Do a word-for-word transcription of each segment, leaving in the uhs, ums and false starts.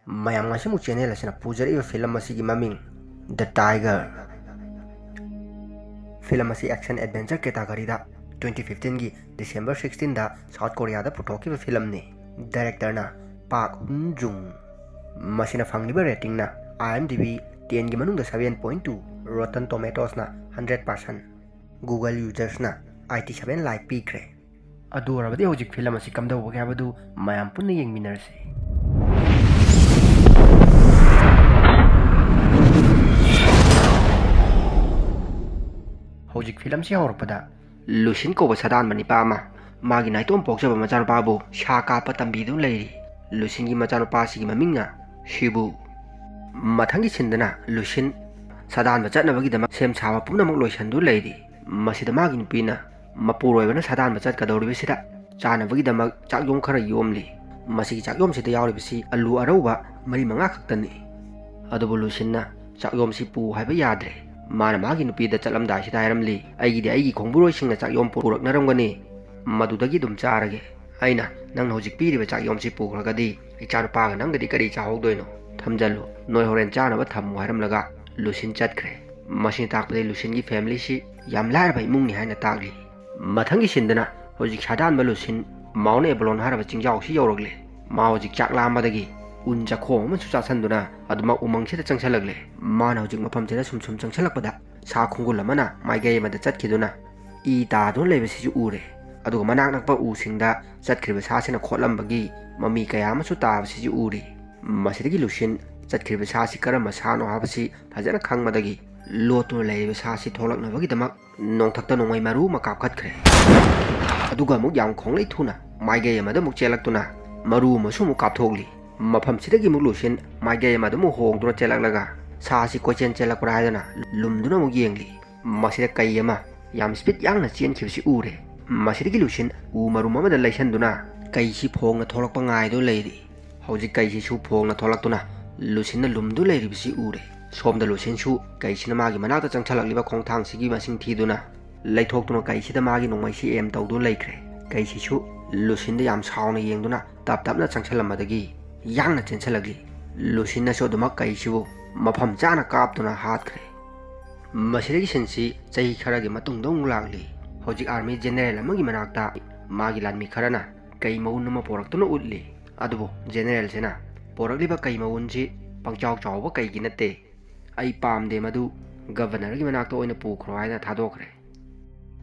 ꯃꯌꯥꯝ, ꯉꯁꯤꯃꯨꯛ ꯆꯦꯅꯦꯜ ꯑꯁꯤꯅ ꯄꯨꯖꯔꯛꯏꯕ ꯐꯤꯂꯝ ꯑꯁꯤꯒꯤ ꯃꯃꯤꯡ The Tiger꯫ ꯐꯤꯂꯝ ꯑꯁꯤ action adventure category ꯗ twenty fifteen ꯒꯤ December sixteen ꯗ South Korea ꯗ ꯄꯨꯊꯣꯛꯈꯤꯕ ꯐꯤꯂꯝꯅꯤ꯫ Director ꯅ Park Hyun Jung꯫ ꯃꯁꯤꯅ ꯐꯪꯂꯤꯕ rating ꯅ IMDb ten ꯒꯤ ꯃꯅꯨꯡꯗ seven point two, Rotten Tomatoes ꯅ hundred percent, Google users ꯅ eighty seven like ꯄꯤꯈ꯭ꯔꯦ꯫ ꯑꯗꯨ ꯑꯣꯏꯔꯕꯗꯤ ꯍꯧꯖꯤꯛ ꯐꯤꯂꯝ ꯑꯁꯤ ꯀꯝꯗꯧꯕꯒꯦ ꯍꯥꯏꯕꯗꯨ ꯃꯌꯥꯝ ꯄꯨꯟꯅ ꯌꯦꯡꯃꯤꯟꯅꯔꯁꯤ꯫ ꯍꯧꯖꯤꯛ ꯐꯤꯂꯝꯁꯤ ꯍꯧꯔꯛꯄꯗ ꯂꯨꯁꯤꯟ ꯀꯧꯕ ꯁꯥꯗꯥꯟꯕ ꯅꯤꯄꯥ ꯑꯃ ꯃꯥꯒꯤ ꯅꯥꯏꯇꯣꯝ ꯄꯣꯛꯆꯕ ꯃꯆꯥꯅꯨꯄꯥꯕꯨ ꯁꯥ ꯀꯥꯞꯄ ꯇꯝꯕꯤꯗꯨꯅ ꯂꯩꯔꯤ꯫ ꯂꯨꯁꯤꯟꯒꯤ ꯃꯆꯥꯅꯨꯄꯥꯁꯤꯒꯤ ꯃꯃꯤꯡꯅ ꯁꯤꯕꯨ꯫ ꯃꯊꯪꯒꯤ ꯁꯤꯟꯗꯅ ꯂꯨꯁꯤꯟ ꯁꯥꯗꯥꯟꯕ ꯆꯠꯅꯕꯒꯤꯗꯃꯛ ꯁꯦꯝ ꯁꯥꯕ ꯄꯨꯝꯅꯃꯛ ꯂꯣꯏꯁꯤꯟꯗꯨꯅ ꯂꯩꯔꯤ꯫ ꯃꯁꯤꯗ ꯃꯥꯒꯤ ꯅꯨꯄꯤꯅ ꯃꯄꯨꯔꯣꯏꯕꯅ ꯁꯥꯗꯥꯟꯕ ꯆꯠꯀꯗꯧꯔꯤꯕꯁꯤꯗ ꯆꯥꯅꯕꯒꯤꯗꯃꯛ ꯆꯥꯛꯌꯣꯝ ꯈꯔ ꯌꯣꯝꯂꯤ꯫ ꯃꯁꯤꯒꯤ ꯆꯥꯛꯌꯣꯝꯁꯤꯗ ꯌꯥꯎꯔꯤꯕꯁꯤ ꯑꯂꯨ ꯑꯔꯧꯕ ꯃꯔꯤ ꯃꯉꯥ ꯈꯛꯇꯅꯤ꯫ ꯑꯗꯨꯕꯨ ꯂꯨꯁꯤꯟꯅ ꯆꯥꯛꯌꯣꯝꯁꯤ ꯄꯨ ꯍꯥꯏꯕ ꯌꯥꯗ꯭ꯔꯦ꯫ ꯃꯥꯅ ꯃꯥꯒꯤ ꯅꯨꯄꯤꯗ ꯆꯠꯂꯝꯗꯥꯏꯁꯤꯗ ꯍꯥꯏꯔꯝꯂꯤ, "ꯑꯩꯒꯤꯗꯤ ꯑꯩꯒꯤ ꯈꯣꯡꯕꯨꯔꯣꯏꯁꯤꯡꯅ ꯆꯥꯛꯌꯣꯝ ꯄꯨꯔꯛꯅꯔꯝꯒꯅꯤ, ꯃꯗꯨꯗꯒꯤ ꯑꯗꯨꯝ ꯆꯥꯔꯒꯦ꯫ ꯑꯩꯅ ꯅꯪꯅ ꯍꯧꯖꯤꯛ ꯄꯤꯔꯤꯕ ꯆꯥꯛꯌꯣꯝꯁꯤ ꯄꯨꯈ꯭ꯔꯒꯗꯤ ꯏꯆꯥꯅꯨꯄꯥꯒ ꯅꯪꯒꯗꯤ ꯀꯔꯤ ꯆꯥꯍꯧꯗꯣꯏꯅꯣ? ꯊꯝꯖꯜꯂꯨ, ꯅꯣꯏ ꯍꯣꯔꯦꯟ ꯆꯥꯅꯕ ꯊꯝꯃꯨ" ꯍꯥꯏꯔꯝꯂꯒ ꯂꯨꯁꯤꯟ ꯆꯠꯈ꯭ꯔꯦ꯫ ꯃꯁꯤꯅ ꯇꯥꯛꯄꯗꯤ ꯂꯨꯁꯤꯟꯒꯤ ꯐꯦꯃꯤꯂꯤꯁꯤ ꯌꯥꯝ ꯂꯥꯏꯔꯕ ꯏꯃꯨꯡꯅꯤ ꯍꯥꯏꯅ ꯇꯥꯛꯂꯤ꯫ ꯃꯊꯪꯒꯤ ꯁꯤꯟꯗꯅ ꯍꯧꯖꯤꯛ ꯁꯥꯗꯥꯟꯕ ꯂꯨꯁꯤꯟ ꯃꯥꯎꯟ ꯑꯦꯕꯂꯣꯟ ꯍꯥꯏꯔꯕ ꯆꯤꯡꯖꯥꯎꯁꯤ ꯌꯧꯔꯛꯂꯦ꯫ ꯃꯥ ꯍꯧꯖꯤꯛ ꯆꯥꯛ ꯂꯥꯝꯕꯗꯒꯤ ꯎꯟ ꯆꯈꯣꯝ ꯑꯃꯁꯨ ꯆꯥꯁꯤꯟꯗꯨꯅ ꯑꯗꯨꯃꯛ ꯎꯃꯪꯁꯤꯗ ꯆꯪꯁꯤꯜꯂꯛꯂꯦ꯫ ꯃꯥꯅ ꯍꯧꯖꯤꯛ ꯃꯐꯝꯁꯤꯗ ꯁꯨꯝ ꯁꯨꯝ ꯆꯪꯁꯤꯜꯂꯛꯄꯗ ꯁꯥ ꯈꯣꯡꯒꯨꯜ ꯑꯃꯅ ꯃꯥꯏꯀꯩ ꯑꯃꯗ ꯆꯠꯈꯤꯗꯨꯅ ꯏ ꯇꯥꯗꯨꯅ ꯂꯩꯕꯁꯤꯁꯨ ꯎꯔꯦ꯫ ꯑꯗꯨꯒ ꯃꯅꯥꯛ ꯅꯛꯄ ꯎꯁꯤꯡꯗ ꯆꯠꯈ꯭ꯔꯤꯕ ꯁꯥꯁꯤꯅ ꯈꯣꯠꯂꯝꯕꯒꯤ ꯃꯃꯤ ꯀꯌꯥ ꯑꯃꯁꯨ ꯇꯥꯕꯁꯤꯁꯨ ꯎꯔꯤ꯫ ꯃꯁꯤꯗꯒꯤ ꯂꯨꯁꯤꯟ ꯆꯠꯈ꯭ꯔꯤꯕ ꯁꯥꯁꯤ ꯀꯔꯝꯕ ꯁꯥꯅꯣ ꯍꯥꯏꯕꯁꯤ ꯐꯖꯅ ꯈꯪꯕꯗꯒꯤ ꯂꯣꯠꯇꯨꯅ ꯂꯩꯔꯤꯕ ꯁꯥꯁꯤ ꯊꯣꯛꯂꯛꯅꯕꯒꯤꯗꯃꯛ ꯅꯣꯡꯊꯛꯇ ꯅꯣꯡꯃꯩ ꯃꯔꯨ ꯑꯃ ꯀꯥꯞꯈꯠꯈ꯭ꯔꯦ꯫ ꯑꯗꯨꯒ ꯑꯃꯨꯛ ꯌꯥꯝ ꯈꯣꯡꯂꯩ ꯊꯨꯅ ꯃꯥꯏꯀꯩ ꯑꯃꯗ ꯑꯃꯨꯛ ꯆꯦꯜꯂꯛꯇꯨꯅ ꯃꯔꯨ ꯑꯃꯁꯨ ꯑꯃꯨꯛ ꯀꯥꯞꯊꯣꯛꯂꯤ꯫ ꯃꯐꯝꯁꯤꯗꯒꯤ ꯑꯃꯨꯛ ꯂꯨꯁꯤꯟ ꯃꯥꯏꯀꯩ ꯑꯃꯗ ꯑꯃꯨꯛ ꯍꯣꯡꯗꯨꯅ ꯆꯦꯜꯂꯛꯂꯒ ꯁꯥꯁꯤ ꯀꯣꯏꯆꯦꯟ ꯆꯦꯜꯂꯛꯄ꯭ꯔꯥ ꯍꯥꯏꯗꯅ ꯂꯨꯝꯗꯨꯅ ꯑꯃꯨꯛ ꯌꯦꯡꯂꯤ꯫ ꯃꯁꯤꯗ ꯀꯩ ꯑꯃ ꯌꯥꯝ ꯁ꯭ꯄꯤꯠ ꯌꯥꯡꯅ ꯆꯦꯟꯈꯤꯕꯁꯤ ꯎꯔꯦ꯫ ꯃꯁꯤꯗꯒꯤ ꯂꯨꯁꯤꯟ ꯎ ꯃꯔꯨꯝ ꯑꯃꯗ ꯂꯩꯁꯟꯗꯨꯅ ꯀꯩꯁꯤ ꯐꯣꯡꯅ ꯊꯣꯛꯂꯛꯄ ꯉꯥꯏꯗꯨꯅ ꯂꯩꯔꯤ꯫ ꯍꯧꯖꯤꯛ ꯀꯩꯁꯤꯁꯨ ꯐꯣꯡꯅ ꯊꯣꯛꯂꯛꯇꯨꯅ ꯂꯨꯁꯤꯟꯅ ꯂꯨꯝꯗꯨ ꯂꯩꯔꯤꯕꯁꯤ ꯎꯔꯦ꯫ ꯁꯣꯝꯗ ꯂꯨꯁꯤꯟꯁꯨ ꯀꯩꯁꯤꯅ ꯃꯥꯒꯤ ꯃꯅꯥꯛꯇ ꯆꯪꯁꯤꯜꯂꯛꯂꯤꯕ ꯈꯣꯡꯊꯥꯡꯁꯤꯒꯤ ꯃꯁꯤꯡ ꯊꯤꯗꯨꯅ ꯂꯩꯊꯣꯛꯇꯨꯅ ꯀꯩꯁꯤꯗ ꯃꯥꯒꯤ ꯅꯣꯡꯃꯩꯁꯤ ꯑꯦꯝ ꯇꯧꯗꯨꯅ ꯂꯩꯈ꯭ꯔꯦ꯫ ꯀꯩꯁꯤꯁꯨ ꯂꯨꯁꯤꯟꯗ ꯌꯥꯝ ꯁꯥꯎꯅ ꯌꯦꯡꯗꯨꯅ ꯇꯞ ꯇꯞꯅ ꯆꯪꯁꯤꯜꯂꯝꯕꯗꯒꯤ ꯌꯥꯡꯅ ꯆꯦꯟꯁꯤꯜꯂꯛꯂꯤ꯫ ꯂꯨꯁꯤꯟꯅꯁꯨ ꯑꯗꯨꯃꯛ ꯀꯩꯁꯤꯕꯨ ꯃꯐꯝ ꯆꯥꯅ ꯀꯥꯞꯇꯨꯅ ꯍꯥꯠꯈ꯭ꯔꯦ꯫ ꯃꯁꯤꯗꯒꯤ ꯁꯤꯟꯁꯤ ꯆꯍꯤ ꯈꯔꯒꯤ ꯃꯇꯨꯡꯗ ꯑꯃꯨꯛ ꯂꯥꯛꯂꯤ꯫ ꯍꯧꯖꯤꯛ ꯑꯥꯔꯃꯤ ꯖꯦꯅꯦꯔꯦꯜ ꯑꯃꯒꯤ ꯃꯅꯥꯛꯇ ꯃꯥꯒꯤ ꯂꯥꯟꯃꯤ ꯈꯔꯅ ꯀꯩ ꯃꯎꯟ ꯑꯃ ꯄꯣꯔꯛꯇꯨꯅ ꯎꯠꯂꯤ꯫ ꯑꯗꯨꯕꯨ ꯖꯦꯅꯦꯔꯦꯜꯁꯤꯅ ꯄꯣꯔꯛꯂꯤꯕ ꯀꯩ ꯃꯎꯟꯁꯤ ꯄꯪꯆꯥꯎ ꯆꯥꯎꯕ ꯀꯩꯒꯤ ꯅꯠꯇꯦ, ꯑꯩ ꯄꯥꯝꯗꯦ, ꯃꯗꯨ ꯒꯕꯔꯅꯔꯒꯤ ꯃꯅꯥꯛꯇ ꯑꯣꯏꯅ ꯄꯨꯈ꯭ꯔꯣ ꯍꯥꯏꯅ ꯊꯥꯗꯣꯛꯈ꯭ꯔꯦ꯫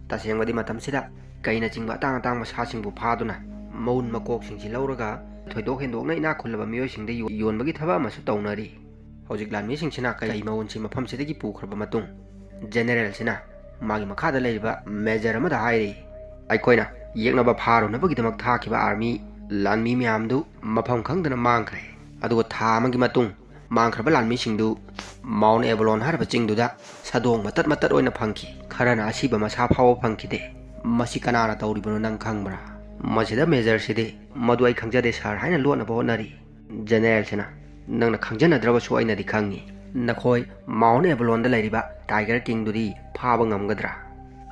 ꯇꯁꯦꯡꯕꯗꯤ ꯃꯇꯝꯁꯤꯗ ꯀꯩꯅꯆꯤꯡꯕ ꯑꯇꯥꯡ ꯑꯇꯥꯡꯕ ꯁꯥꯁꯤꯡꯕꯨ ꯐꯥꯗꯨꯅ ꯃꯎꯟ ꯃꯀꯣꯛꯁꯤꯡꯁꯤ ꯂꯧꯔꯒ ꯊꯣꯏꯗꯣꯛ ꯍꯦꯟꯗꯣꯛꯅ ꯏꯅꯥꯛ ꯈꯨꯜꯂꯕ ꯃꯤꯑꯣꯏꯁꯤꯡꯗ ꯌꯣ-, ꯌꯣꯟꯕꯒꯤ ꯊꯕꯛ ꯑꯃꯁꯨ ꯇꯧꯅꯔꯤ꯫ ꯍꯧꯖꯤꯛ ꯂꯥꯟꯃꯤꯁꯤꯡꯁꯤꯅ ꯀꯩ ꯃꯎꯟꯁꯤ ꯃꯐꯝꯁꯤꯗꯒꯤ ꯄꯨꯈ꯭ꯔꯕ ꯃꯇꯨꯡ, ꯖꯦꯅꯦꯔꯦꯜꯁꯤꯅ ꯃꯥꯒꯤ ꯃꯈꯥꯗ ꯂꯩꯔꯤꯕ ꯃꯦꯖꯔ ꯑꯃꯗ ꯍꯥꯏꯔꯤ, "ꯑꯩꯈꯣꯏꯅ ꯌꯦꯛꯅꯕ ꯐꯥꯔꯨꯅꯕꯒꯤꯗꯃꯛ ꯊꯥꯈꯤꯕ ꯑꯥꯔꯃꯤ ꯂꯥꯟꯃꯤ ꯃꯌꯥꯝꯗꯨ ꯃꯐꯝ ꯈꯪꯗꯅ ꯃꯥꯡꯈ꯭ꯔꯦ꯫ ꯑꯗꯨꯒ ꯊꯥ ꯑꯃꯒꯤ ꯃꯇꯨꯡ ꯃꯥꯡꯈ꯭ꯔꯕ ꯂꯥꯟꯃꯤꯁꯤꯡꯗꯨ ꯃꯥꯎꯟ ꯑꯦꯕꯂꯣꯟ ꯍꯥꯏꯔꯤꯕ ꯆꯤꯡꯗꯨꯗ ꯁꯥꯗꯣꯡ ꯃꯇꯠ ꯃꯇꯠ ꯑꯣꯏꯅ ꯐꯪꯈꯤ꯫ ꯈꯔꯅ ꯑꯁꯤꯕ ꯃꯁꯥ ꯐꯥꯎꯕ ꯐꯪꯈꯤꯗꯦ꯫ ꯃꯁꯤ ꯀꯅꯥꯅ ꯇꯧꯔꯤꯕꯅꯣ ꯅꯪ ꯈꯪꯕ꯭ꯔꯥ?" ꯃꯁꯤꯗ ꯃꯦꯖꯔꯁꯤꯗꯤ, "ꯃꯗꯨ ꯑꯩ ꯈꯪꯖꯗꯦ ꯁꯥꯔ" ꯍꯥꯏꯅ ꯂꯣꯠꯅꯕ ꯍꯣꯠꯅꯔꯤ꯫ ꯖꯦꯅꯦꯔꯦꯜꯁꯤꯅ, "ꯅꯪꯅ ꯈꯪꯖꯅꯗ꯭ꯔꯕꯁꯨ ꯑꯩꯅꯗꯤ ꯈꯪꯉꯤ꯫ ꯅꯈꯣꯏ ꯃꯥꯎꯟ ꯑꯦꯕꯂꯣꯟꯗ ꯂꯩꯔꯤꯕ ꯇꯥꯏꯒꯔ ꯀꯤꯡꯗꯨꯗꯤ ꯐꯥꯕ ꯉꯝꯒꯗ꯭ꯔꯥ?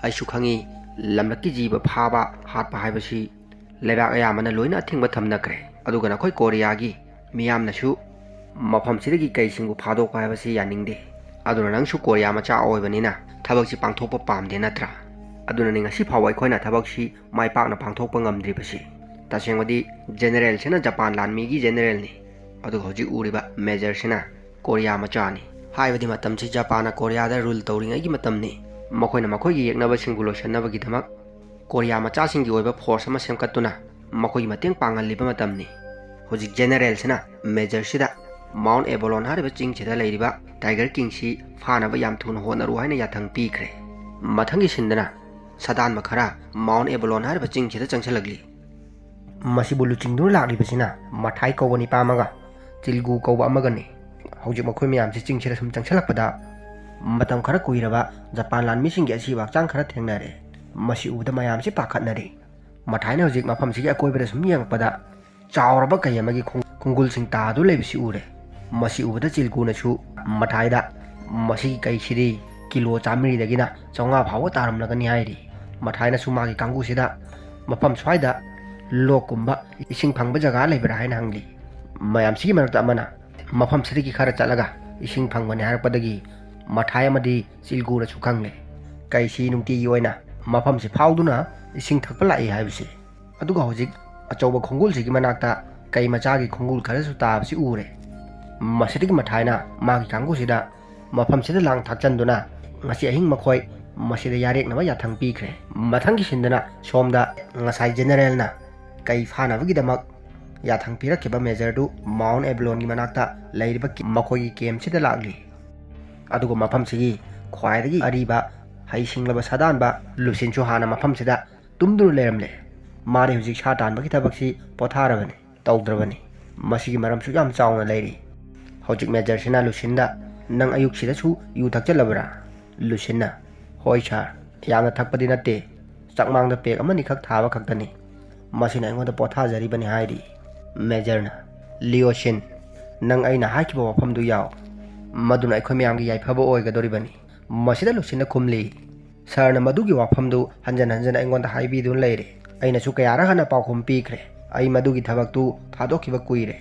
ꯑꯩꯁꯨ ꯈꯪꯉꯤ, ꯂꯝꯂꯛꯀꯤ ꯖꯤꯕ ꯐꯥꯕ, ꯍꯥꯠꯄ ꯍꯥꯏꯕꯁꯤ ꯂꯩꯕꯥꯛ ꯑꯌꯥꯝꯕꯅ ꯂꯣꯏꯅ ꯑꯊꯤꯡꯕ ꯊꯝꯅꯈ꯭ꯔꯦ꯫ ꯑꯗꯨꯒ ꯅꯈꯣꯏ ꯀꯣꯔꯤꯌꯥꯒꯤ ꯃꯤꯌꯥꯝꯅꯁꯨ ꯃꯐꯝꯁꯤꯗꯒꯤ ꯀꯩꯁꯤꯡꯕꯨ ꯐꯥꯗꯣꯛꯄ ꯍꯥꯏꯕꯁꯤ ꯌꯥꯅꯤꯡꯗꯦ꯫ ꯑꯗꯨꯅ ꯅꯪꯁꯨ ꯀꯣꯔꯤꯌꯥ ꯃꯆꯥ ꯑꯣꯏꯕꯅꯤꯅ ꯊꯕꯛꯁꯤ ꯄꯥꯡꯊꯣꯛꯄ ꯄꯥꯝꯗꯦ ꯅꯠꯇ꯭ꯔꯥ? ꯑꯗꯨꯅꯅꯤ ꯉꯁꯤ ꯐꯥꯎꯕ ꯑꯩꯈꯣꯏꯅ ꯊꯕꯛꯁꯤ ꯃꯥꯏ ꯄꯥꯛꯅ ꯄꯥꯡꯊꯣꯛꯄ ꯉꯝꯗ꯭ꯔꯤꯕꯁꯤ꯫ ꯇꯁꯦꯡꯕꯗꯤ ꯖꯦꯅꯦꯔꯦꯜꯁꯤꯅ ꯖꯄꯥꯟ ꯂꯥꯟꯃꯤꯒꯤ ꯖꯦꯅꯦꯔꯦꯜꯅꯤ꯫ ꯑꯗꯨꯒ ꯍꯧꯖꯤꯛ ꯎꯔꯤꯕ ꯃꯦꯖꯔꯁꯤꯅ ꯀꯣꯔꯤꯌꯥ ꯃꯆꯥꯅꯤ꯫ ꯍꯥꯏꯕꯗꯤ ꯃꯇꯝꯁꯤ ꯖꯄꯥꯟꯅ ꯀꯣꯔꯤꯌꯥꯗ ꯔꯨꯜ ꯇꯧꯔꯤꯉꯩꯒꯤ ꯃꯇꯝꯅꯤ꯫ ꯃꯈꯣꯏꯅ ꯃꯈꯣꯏꯒꯤ ꯌꯦꯛꯅꯕꯁꯤꯡꯕꯨ ꯂꯣꯏꯁꯤꯟꯅꯕꯒꯤꯗꯃꯛ ꯀꯣꯔꯤꯌꯥ ꯃꯆꯥꯁꯤꯡꯒꯤ ꯑꯣꯏꯕ ꯐꯣꯔꯁ ꯑꯃ ꯁꯦꯝꯒꯠꯇꯨꯅ ꯃꯈꯣꯏꯒꯤ ꯃꯇꯦꯡ ꯄꯥꯡꯍꯜꯂꯤꯕ ꯃꯇꯝꯅꯤ꯫ ꯍꯧꯖꯤꯛ ꯖꯦꯅꯦꯔꯦꯜꯁꯤꯅ ꯃꯦꯖꯔꯁꯤꯗ ꯃꯥꯎꯟ ꯑꯦꯕꯂꯣꯟ ꯍꯥꯏꯔꯤꯕ ꯆꯤꯡꯁꯤꯗ ꯂꯩꯔꯤꯕ ꯇꯥꯏꯒꯔ ꯀꯤꯡꯁꯤ ꯐꯥꯅꯕ ꯌꯥꯝ ꯊꯨꯅ ꯍꯣꯠꯅꯔꯨ ꯍꯥꯏꯅ ꯌꯥꯊꯪ ꯄꯤꯈ꯭ꯔꯦ꯫ ꯃꯊꯪꯒꯤ ꯁꯤꯟꯗꯅ ꯁꯥꯗꯥꯟꯕ ꯈꯔ ꯃꯥꯎꯟ ꯑꯦꯕꯂꯣꯟ ꯍꯥꯏꯔꯤꯕ ꯆꯤꯡꯁꯤꯗ ꯆꯪꯁꯤꯜꯂꯛꯂꯤ꯫ ꯃꯁꯤꯕꯨ ꯂꯨꯆꯤꯡꯗꯨꯅ ꯂꯥꯛꯂꯤꯕꯁꯤꯅ ꯃꯊꯥꯏ ꯀꯧꯕ ꯅꯤꯄꯥ ꯑꯃꯒ ꯆꯤꯜꯒꯨ ꯀꯧꯕ ꯑꯃꯒꯅꯤ꯫ ꯍꯧꯖꯤꯛ ꯃꯈꯣꯏ ꯃꯌꯥꯝꯁꯤ ꯆꯤꯡꯁꯤꯗ ꯁꯨꯝ ꯆꯪꯁꯤꯜꯂꯛꯄꯗ ꯃꯇꯝ ꯈꯔ ꯀꯨꯏꯔꯕ ꯖꯄꯥꯟ ꯂꯥꯟꯃꯤꯁꯤꯡꯒꯤ ꯑꯁꯤꯕ ꯍꯛꯆꯥꯡ ꯈꯔ ꯊꯦꯡꯅꯔꯦ꯫ ꯃꯁꯤ ꯎꯕꯗ ꯃꯌꯥꯝꯁꯤ ꯄꯥꯈꯠꯅꯔꯦ꯫ ꯃꯊꯥꯏꯅ ꯍꯧꯖꯤꯛ ꯃꯐꯝꯁꯤꯒꯤ ꯑꯀꯣꯏꯕꯗ ꯁꯨꯝ ꯌꯦꯡꯉꯛꯄꯗ ꯆꯥꯎꯔꯕ ꯀꯩ ꯑꯃꯒꯤ ꯈꯣꯡ-, ꯈꯣꯡꯒꯨꯜꯁꯤꯡ ꯇꯥꯗꯨꯅ ꯂꯩꯕꯁꯤ ꯎꯔꯦ꯫ ꯃꯁꯤ ꯎꯕꯗ ꯆꯤꯜꯒꯨꯅꯁꯨ ꯃꯊꯥꯏꯗ, "ꯃꯁꯤꯒꯤ ꯀꯩꯁꯤꯗꯤ ꯀꯤꯂꯣ ꯆꯥꯃꯔꯤꯗꯒꯤꯅ ꯆꯥꯝꯃꯉꯥ ꯐꯥꯎꯕ ꯇꯥꯔꯝꯂꯒꯅꯤ" ꯍꯥꯏꯔꯤ꯫ ꯃꯊꯥꯏꯅꯁꯨ ꯃꯥꯒꯤ ꯀꯥꯡꯕꯨꯁꯤꯗ ꯃꯐꯝ ꯁ꯭ꯋꯥꯏꯗ ꯂꯣꯛꯀꯨꯝꯕ ꯏꯁꯤꯡ ꯐꯪꯕ ꯖꯒꯥ ꯂꯩꯕ꯭ꯔꯥ ꯍꯥꯏꯅ ꯍꯪꯂꯤ꯫ ꯃꯌꯥꯝꯁꯤꯒꯤ ꯃꯔꯛꯇ ꯑꯃꯅ, ꯃꯐꯝꯁꯤꯗꯒꯤ ꯈꯔ ꯆꯠꯂꯒ ꯏꯁꯤꯡ ꯐꯪꯕꯅꯤ ꯍꯥꯏꯔꯛꯄꯗꯒꯤ ꯃꯊꯥꯏ ꯑꯃꯗꯤ ꯆꯤꯜꯒꯨꯅꯁꯨ ꯈꯪꯂꯦ꯫ ꯀꯩꯁꯤ ꯅꯨꯡꯇꯤꯒꯤ ꯑꯣꯏꯅ ꯃꯐꯝꯁꯤ ꯐꯥꯎꯗꯨꯅ ꯏꯁꯤꯡ ꯊꯛꯄ ꯂꯥꯛꯏ ꯍꯥꯏꯕꯁꯤ꯫ ꯑꯗꯨꯒ ꯍꯧꯖꯤꯛ ꯑꯆꯧꯕ ꯈꯣꯡꯒꯨꯜꯁꯤꯒꯤ ꯃꯅꯥꯛꯇ ꯀꯩ ꯃꯆꯥꯒꯤ ꯈꯣꯡꯒꯨꯜ ꯈꯔꯁꯨ ꯇꯥꯕꯁꯤ ꯎꯔꯦ꯫ ꯃꯁꯤꯗꯒꯤ ꯃꯊꯥꯏꯅ ꯃꯥꯒꯤ ꯀꯥꯡꯕꯨꯁꯤꯗ ꯃꯐꯝꯁꯤꯗ ꯂꯥꯡ ꯊꯥꯛꯆꯟꯗꯨꯅ ꯉꯁꯤ ꯑꯍꯤꯡ ꯃꯈꯣꯏ ꯃꯁꯤꯗ ꯌꯥꯔꯦꯛꯅꯕ ꯌꯥꯊꯪ ꯄꯤꯈ꯭ꯔꯦ꯫ ꯃꯊꯪꯒꯤ ꯁꯤꯟꯗꯅ ꯁꯣꯝꯗ ꯉꯁꯥꯏ ꯖꯦꯅꯦꯔꯦꯜꯅ ꯀꯩ ꯐꯥꯅꯕꯒꯤꯗꯃꯛ ꯌꯥꯊꯪ ꯄꯤꯔꯛꯈꯤꯕ ꯃꯦꯖꯔꯗꯨ ꯃꯥꯎꯟ ꯑꯦꯕꯂꯣꯟꯒꯤ ꯃꯅꯥꯛꯇ ꯂꯩꯔꯤꯕ ꯀꯤ-, ꯃꯈꯣꯏꯒꯤ ꯀꯦꯝꯁꯤꯗ ꯂꯥꯛꯂꯤ꯫ ꯑꯗꯨꯒ ꯃꯐꯝꯁꯤꯒꯤ ꯈ꯭ꯋꯥꯏꯗꯒꯤ ꯑꯔꯤꯕ ꯍꯩꯁꯤꯡꯂꯕ ꯁꯥꯗꯥꯟꯕ ꯂꯨꯁꯤꯟꯁꯨ ꯍꯥꯟꯅ ꯃꯐꯝꯁꯤꯗ ꯇꯨꯝꯗꯨꯅ ꯂꯩꯔꯝꯂꯦ꯫ ꯃꯥꯗꯤ ꯍꯧꯖꯤꯛ ꯁꯥ ꯇꯥꯟꯕꯒꯤ ꯊꯕꯛꯁꯤ ꯄꯣꯊꯥꯔꯕꯅꯤ, ꯇꯧꯗ꯭ꯔꯕꯅꯤ꯫ ꯃꯁꯤꯒꯤ ꯃꯔꯝꯁꯨ ꯌꯥꯝ ꯆꯥꯎꯅ ꯂꯩꯔꯤ꯫ ꯍꯧꯖꯤꯛ ꯃꯦꯖꯔꯁꯤꯅ ꯂꯨꯁꯤꯟꯗ, "ꯅꯪ ꯑꯌꯨꯛꯁꯤꯗꯁꯨ ꯌꯨ ꯊꯛꯆꯜꯂꯕ꯭ꯔꯥ?" ꯂꯨꯁꯤꯟꯅ, "ꯍꯣꯏ ꯁꯥꯔ, ꯌꯥꯝꯅ ꯊꯛꯄꯗꯤ ꯅꯠꯇꯦ, ꯆꯥꯛꯃꯥꯡꯗ ꯄꯦꯛ ꯑꯃꯅꯤꯈꯛ ꯊꯥꯕ ꯈꯛꯇꯅꯤ꯫ ꯃꯁꯤꯅ ꯑꯩꯉꯣꯟꯗ ꯄꯣꯊꯥꯖꯔꯤꯕꯅꯤ" ꯍꯥꯏꯔꯤ꯫ ꯃꯦꯖꯔꯅ, "ꯂꯤꯑꯣꯁꯤꯟ, ꯅꯪ ꯑꯩꯅ ꯍꯥꯏꯈꯤꯕ ꯋꯥꯐꯝꯗꯨ ꯌꯥꯎ꯫ ꯃꯗꯨꯅ ꯑꯩꯈꯣꯏ ꯃꯌꯥꯝꯒꯤ ꯌꯥꯏꯐꯕ ꯑꯣꯏꯒꯗꯧꯔꯤꯕꯅꯤ꯫" ꯃꯁꯤꯗ ꯂꯨꯁꯤꯟꯅ ꯈꯨꯝꯂꯤ, "ꯁꯥꯔꯅ ꯃꯗꯨꯒꯤ ꯋꯥꯐꯝꯗꯨ ꯍꯟꯖꯟ ꯍꯟꯖꯟ ꯑꯩꯉꯣꯟꯗ ꯍꯥꯏꯕꯤꯗꯨꯅ ꯂꯩꯔꯦ꯫ ꯑꯩꯅꯁꯨ ꯀꯌꯥꯔꯛ ꯍꯟꯅ ꯄꯥꯎꯈꯨꯝ ꯄꯤꯈ꯭ꯔꯦ꯫ ꯑꯩ ꯃꯗꯨꯒꯤ ꯊꯕꯛꯇꯨ ꯊꯥꯗꯣꯛꯈꯤꯕ ꯀꯨꯏꯔꯦ꯫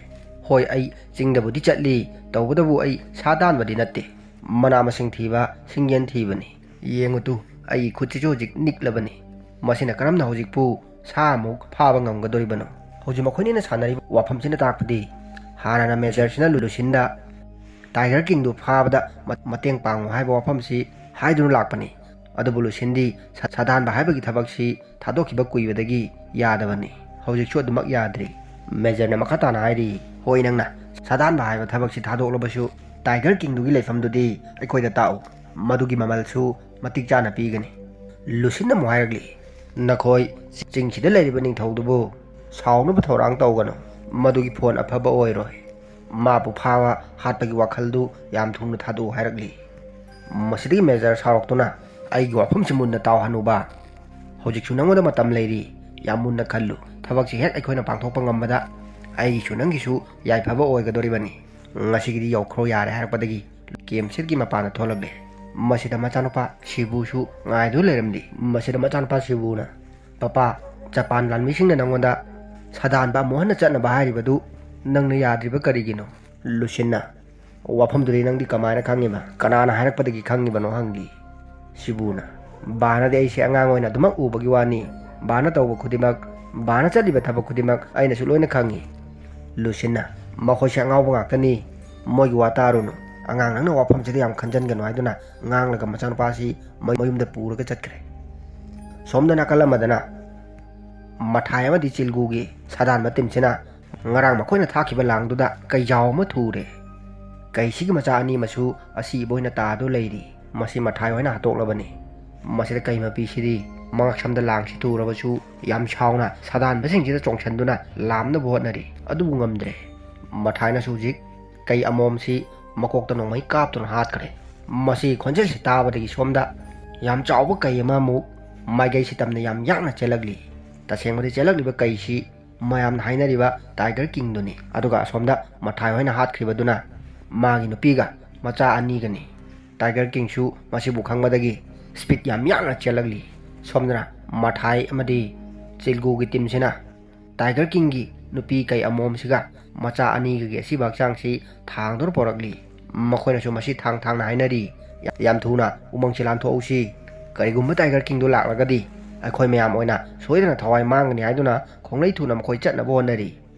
ꯍꯣꯏ, ꯑꯩ ꯆꯤꯡꯗꯕꯨꯗꯤ ꯆꯠꯂꯤ, ꯇꯧꯕꯇꯕꯨ ꯑꯩ ꯁꯥ ꯇꯥꯟꯕꯗꯤ ꯅꯠꯇꯦ꯫ ꯃꯅꯥ ꯃꯁꯤꯡ ꯊꯤꯕ, ꯁꯤꯡꯌꯦꯟ ꯊꯤꯕꯅꯤ꯫ ꯌꯦꯡꯉꯨ ꯇꯨ, ꯑꯩꯒꯤ ꯈꯨꯠꯁꯤꯁꯨ ꯍꯧꯖꯤꯛ ꯅꯤꯛꯂꯕꯅꯤ꯫ ꯃꯁꯤꯅ ꯀꯔꯝꯅ ꯍꯧꯖꯤꯛꯄꯨ ꯁꯥ ꯑꯃꯨꯛ ꯐꯥꯕ ꯉꯝꯒꯗꯧꯔꯤꯕꯅꯣ?" ꯍꯧꯖꯤꯛ ꯃꯈꯣꯏꯅꯤꯅ ꯁꯥꯟꯅꯔꯤꯕ ꯋꯥꯐꯝꯁꯤꯅ ꯇꯥꯛꯄꯗꯤ ꯍꯥꯟꯅꯅ ꯃꯦꯖꯔꯁꯤꯅ ꯂꯨꯁꯤꯟꯗ ꯇꯥꯏꯒꯔ ꯀꯤꯡꯗꯨ ꯐꯥꯕꯗ ꯃ-, ꯃꯇꯦꯡ ꯄꯥꯡꯉꯨ ꯍꯥꯏꯕ ꯋꯥꯐꯝꯁꯤ ꯍꯥꯏꯗꯨꯅ ꯂꯥꯛꯄꯅꯤ꯫ ꯑꯗꯨꯕꯨ ꯂꯨꯁꯤꯟꯗꯤ ꯁ-, ꯁꯥꯗꯥꯟꯕ ꯍꯥꯏꯕꯒꯤ ꯊꯕꯛꯁꯤ ꯊꯥꯗꯣꯛꯈꯤꯕ ꯀꯨꯏꯕꯗꯒꯤ ꯌꯥꯗꯕꯅꯤ꯫ ꯍꯧꯖꯤꯛꯁꯨ ꯑꯗꯨꯃꯛ ꯌꯥꯗ꯭ꯔꯤ꯫ ꯃꯦꯖꯔꯅ ꯃꯈꯥ ꯇꯥꯅ ꯍꯥꯏꯔꯤ, "ꯍꯣꯏ, ꯅꯪꯅ ꯁꯥꯗꯥꯟꯕ ꯍꯥꯏꯕ ꯊꯕꯛꯁꯤ ꯊꯥꯗꯣꯛꯂꯕꯁꯨ ꯇꯥꯏꯒꯔ ꯀꯤꯡꯗꯨꯒꯤ ꯂꯩꯐꯝꯗꯨꯗꯤ ꯑꯩꯈꯣꯏꯗ ꯇꯥꯛꯎ꯫ ꯃꯗꯨꯒꯤ ꯃꯃꯜꯁꯨ ꯃꯇꯤꯛ ꯆꯥꯅ ꯄꯤꯒꯅꯤ꯫" ꯂꯨꯁꯤꯟꯅ ꯑꯃꯨꯛ ꯍꯥꯏꯔꯛꯂꯤ, "ꯅꯈꯣꯏ ꯆꯤꯡꯁꯤꯗ ꯂꯩꯔꯤꯕ ꯅꯤꯡꯊꯧꯗꯨꯕꯨ ꯁꯥꯎꯅꯕ ꯊꯧꯔꯥꯡ ꯇꯧꯒꯅꯨ꯫ ꯃꯗꯨꯒꯤ ꯐꯣꯟ ꯑꯐꯕ ꯑꯣꯏꯔꯣꯏ꯫ ꯃꯥꯕꯨ ꯐꯥꯕ ꯍꯥꯠꯄꯒꯤ ꯋꯥꯈꯜꯗꯨ ꯌꯥꯝ ꯊꯨꯅ ꯊꯥꯗꯣꯛꯎ" ꯍꯥꯏꯔꯛꯂꯤ꯫ ꯃꯁꯤꯗꯒꯤ ꯃꯦꯖꯔ ꯁꯥꯎꯔꯛꯇꯨꯅ, "ꯑꯩꯒꯤ ꯋꯥꯐꯝꯁꯤ ꯃꯨꯟꯅ ꯇꯥꯎ ꯍꯅꯨꯕ꯫ ꯍꯧꯖꯤꯛꯁꯨ ꯅꯉꯣꯟꯗ ꯃꯇꯝ ꯂꯩꯔꯤ꯫ ꯌꯥꯝ ꯃꯨꯟꯅ ꯈꯜꯂꯨ꯫ ꯊꯕꯛꯁꯤ ꯍꯦꯛ ꯑꯩꯈꯣꯏꯅ ꯄꯥꯡꯊꯣꯛꯄ ꯉꯝꯕꯗ ꯑꯩꯒꯤꯁꯨ ꯅꯪꯒꯤꯁꯨ ꯌꯥꯏꯐꯕ ꯑꯣꯏꯒꯗꯧꯔꯤꯕꯅꯤ꯫ ꯉꯁꯤꯒꯤꯗꯤ ꯌꯧꯈ꯭ꯔꯣ ꯌꯥꯔꯦ" ꯍꯥꯏꯔꯛꯄꯗꯒꯤ ꯀꯦꯝꯁꯤꯠꯀꯤ ꯃꯄꯥꯟꯗ ꯊꯣꯛꯂꯛꯂꯦ꯫ ꯃꯁꯤꯗ ꯃꯆꯥꯅꯨꯄꯥ ꯁꯤꯕꯨꯁꯨ ꯉꯥꯏꯗꯨꯅ ꯂꯩꯔꯝꯂꯤ꯫ ꯃꯁꯤꯗ ꯃꯆꯥꯅꯨꯄꯥ ꯁꯤꯕꯨꯅ, "ꯄꯄꯥ, ꯖꯄꯥꯟ ꯂꯥꯟꯃꯤꯁꯤꯡꯅ ꯅꯪꯉꯣꯟꯗ ꯁꯥꯗꯥꯟꯕ ꯑꯃꯨꯛ ꯍꯟꯅ ꯆꯠꯅꯕ ꯍꯥꯏꯔꯤꯕꯗꯨ ꯅꯪꯅ ꯌꯥꯗ꯭ꯔꯤꯕ ꯀꯔꯤꯒꯤꯅꯣ?" ꯂꯨꯁꯤꯟꯅ, "ꯋꯥꯐꯝꯗꯨꯗꯤ ꯅꯪꯗꯤ ꯀꯃꯥꯏꯅ ꯈꯪꯉꯤꯕ? ꯀꯅꯥꯅ ꯍꯥꯏꯔꯛꯄꯗꯒꯤ ꯈꯪꯉꯤꯕꯅꯣ?" ꯍꯪꯂꯤ꯫ ꯁꯤꯕꯨꯅ, "ꯕꯥꯅꯗꯤ ꯑꯩꯁꯦ ꯑꯉꯥꯡ ꯑꯣꯏꯅ ꯑꯗꯨꯃꯛ ꯎꯕꯒꯤ ꯋꯥꯅꯤ꯫ ꯕꯥꯅ ꯇꯧꯕ ꯈꯨꯗꯤꯡꯃꯛ, ꯕꯥꯅ ꯆꯠꯂꯤꯕ ꯊꯕꯛ ꯈꯨꯗꯤꯡꯃꯛ ꯑꯩꯅꯁꯨ ꯂꯣꯏꯅ ꯈꯪꯉꯤ꯫" ꯂꯨꯁꯤꯟꯅ, "ꯃꯈꯣꯏꯁꯦ ꯑꯉꯥꯎꯕ ꯉꯥꯛꯇꯅꯤ꯫ ꯃꯣꯏꯒꯤ ꯋꯥ ꯇꯥꯔꯨꯅꯨ꯫ ꯑꯉꯥꯡ ꯅꯪꯅ ꯋꯥꯐꯝꯁꯤꯗ ꯌꯥꯝ ꯈꯟꯖꯟꯒꯅꯨ" ꯍꯥꯏꯗꯨꯅ ꯉꯥꯡꯂꯒ ꯃꯆꯥꯅꯨꯄꯥꯁꯤ ꯃꯌꯨꯝꯗ ꯄꯨꯔꯒ ꯆꯠꯈ꯭ꯔꯦ꯫ ꯁꯣꯝꯗ ꯅꯥꯀꯜ ꯑꯃꯗꯅ ꯃꯊꯥꯏ ꯑꯃꯗꯤ ꯆꯤꯜꯒꯨꯒꯤ ꯁꯥꯗꯥꯟꯕ ꯇꯤꯝꯁꯤꯅ ꯉꯔꯥꯡ ꯃꯈꯣꯏꯅ ꯊꯥꯈꯤꯕ ꯂꯥꯡꯗꯨꯗ ꯀꯩꯖꯥꯎ ꯑꯃ ꯊꯨꯔꯦ꯫ ꯀꯩꯁꯤꯒꯤ ꯃꯆꯥ ꯑꯅꯤ ꯑꯃꯁꯨ ꯑꯁꯤꯕ ꯑꯣꯏꯅ ꯇꯥꯗꯨꯅ ꯂꯩꯔꯤ꯫ ꯃꯁꯤ ꯃꯊꯥꯏ ꯍꯣꯏꯅ ꯍꯥꯠꯇꯣꯛꯂꯕꯅꯤ꯫ ꯃꯁꯤꯗ ꯀꯩ ꯃꯄꯤꯁꯤꯗꯤ ꯃꯉꯛꯁꯝꯗ ꯂꯥꯡꯁꯤ ꯊꯨꯔꯕꯁꯨ ꯌꯥꯝ ꯁꯥꯎꯅ ꯁꯥꯗꯥꯟꯕꯁꯤꯡꯁꯤꯗ ꯆꯣꯡꯁꯤꯟꯗꯨꯅ ꯂꯥꯝꯅꯕ ꯍꯣꯠꯅꯔꯤ꯫ ꯑꯗꯨꯕꯨ ꯉꯝꯗ꯭ꯔꯦ꯫ ꯃꯊꯥꯏꯅꯁꯨ ꯍꯧꯖꯤꯛ ꯀꯩ ꯑꯃꯣꯝꯁꯤ ꯃꯀꯣꯛꯇ ꯅꯣꯡꯃꯩ ꯀꯥꯞꯇꯨꯅ ꯍꯥꯠꯈ꯭ꯔꯦ꯫ ꯃꯁꯤꯒꯤ ꯈꯣꯟꯖꯦꯜꯁꯤ ꯇꯥꯕꯗꯒꯤ ꯁꯣꯝꯗ ꯌꯥꯝ ꯆꯥꯎꯕ ꯀꯩ ꯑꯃ ꯑꯃꯨꯛ ꯃꯥꯏꯀꯩꯁꯤ ꯇꯝꯅ ꯌꯥꯝ ꯌꯥꯡꯅ ꯆꯦꯜꯂꯛꯂꯤ꯫ ꯇꯁꯦꯡꯕꯗꯤ ꯆꯦꯜꯂꯛꯂꯤꯕ ꯀꯩꯁꯤ ꯃꯌꯥꯝꯅ ꯍꯥꯏꯅꯔꯤꯕ ꯇꯥꯏꯒꯔ ꯀꯤꯡꯗꯨꯅꯤ꯫ ꯑꯗꯨꯒ ꯑꯁꯣꯝꯗ ꯃꯊꯥꯏ ꯍꯣꯏꯅ ꯍꯥꯠꯈ꯭ꯔꯤꯕꯗꯨꯅ ꯃꯥꯒꯤ ꯅꯨꯄꯤꯒ ꯃꯆꯥ ꯑꯅꯤꯒꯅꯤ꯫ ꯇꯥꯏꯒꯔ ꯀꯤꯡꯁꯨ ꯃꯁꯤꯕꯨ ꯈꯪꯕꯗꯒꯤ ꯁ꯭ꯄꯤꯠ ꯌꯥꯝ ꯌꯥꯡꯅ ꯆꯦꯜꯂꯛꯂꯤ꯫ ꯁꯣꯝꯗꯅ ꯃꯊꯥꯏ ꯑꯃꯗꯤ ꯆꯤꯜꯒꯨꯒꯤ ꯇꯤꯝꯁꯤꯅ ꯇꯥꯏꯒꯔ ꯀꯤꯡꯒꯤ ꯅꯨꯄꯤ ꯀꯩ ꯑꯃꯣꯝꯁꯤꯒ ꯃꯆꯥ ꯑꯅꯤꯒꯒꯤ ꯑꯁꯤꯕ ꯍꯛꯆꯥꯡꯁꯤ ꯊꯥꯡꯗꯨꯅ ꯄꯣꯔꯛꯂꯤ꯫ ꯃꯈꯣꯏꯅꯁꯨ ꯃꯁꯤ ꯊꯥꯡ ꯊꯥꯡꯅ ꯍꯥꯏꯅꯔꯤ꯫ ꯌꯥꯝ ꯊꯨꯅ ꯎꯃꯪꯁꯤ ꯂꯥꯟꯊꯣꯛꯍꯧꯁꯤ꯫ ꯀꯔꯤꯒꯨꯝꯕ ꯇꯥꯏꯒꯔ ꯀꯤꯡꯗꯣ ꯂꯥꯛꯂꯒꯗꯤ ꯑꯩꯈꯣꯏ ꯃꯌꯥꯝ ꯑꯣꯏꯅ ꯁꯣꯏꯗꯅ ꯊꯋꯥꯏ ꯃꯥꯡꯒꯅꯤ ꯍꯥꯏꯗꯨꯅ ꯈꯣꯡꯂꯩ ꯊꯨꯅ ꯃꯈꯣꯏ ꯆꯠꯅꯕ ꯍꯣꯠꯅꯔꯤ꯫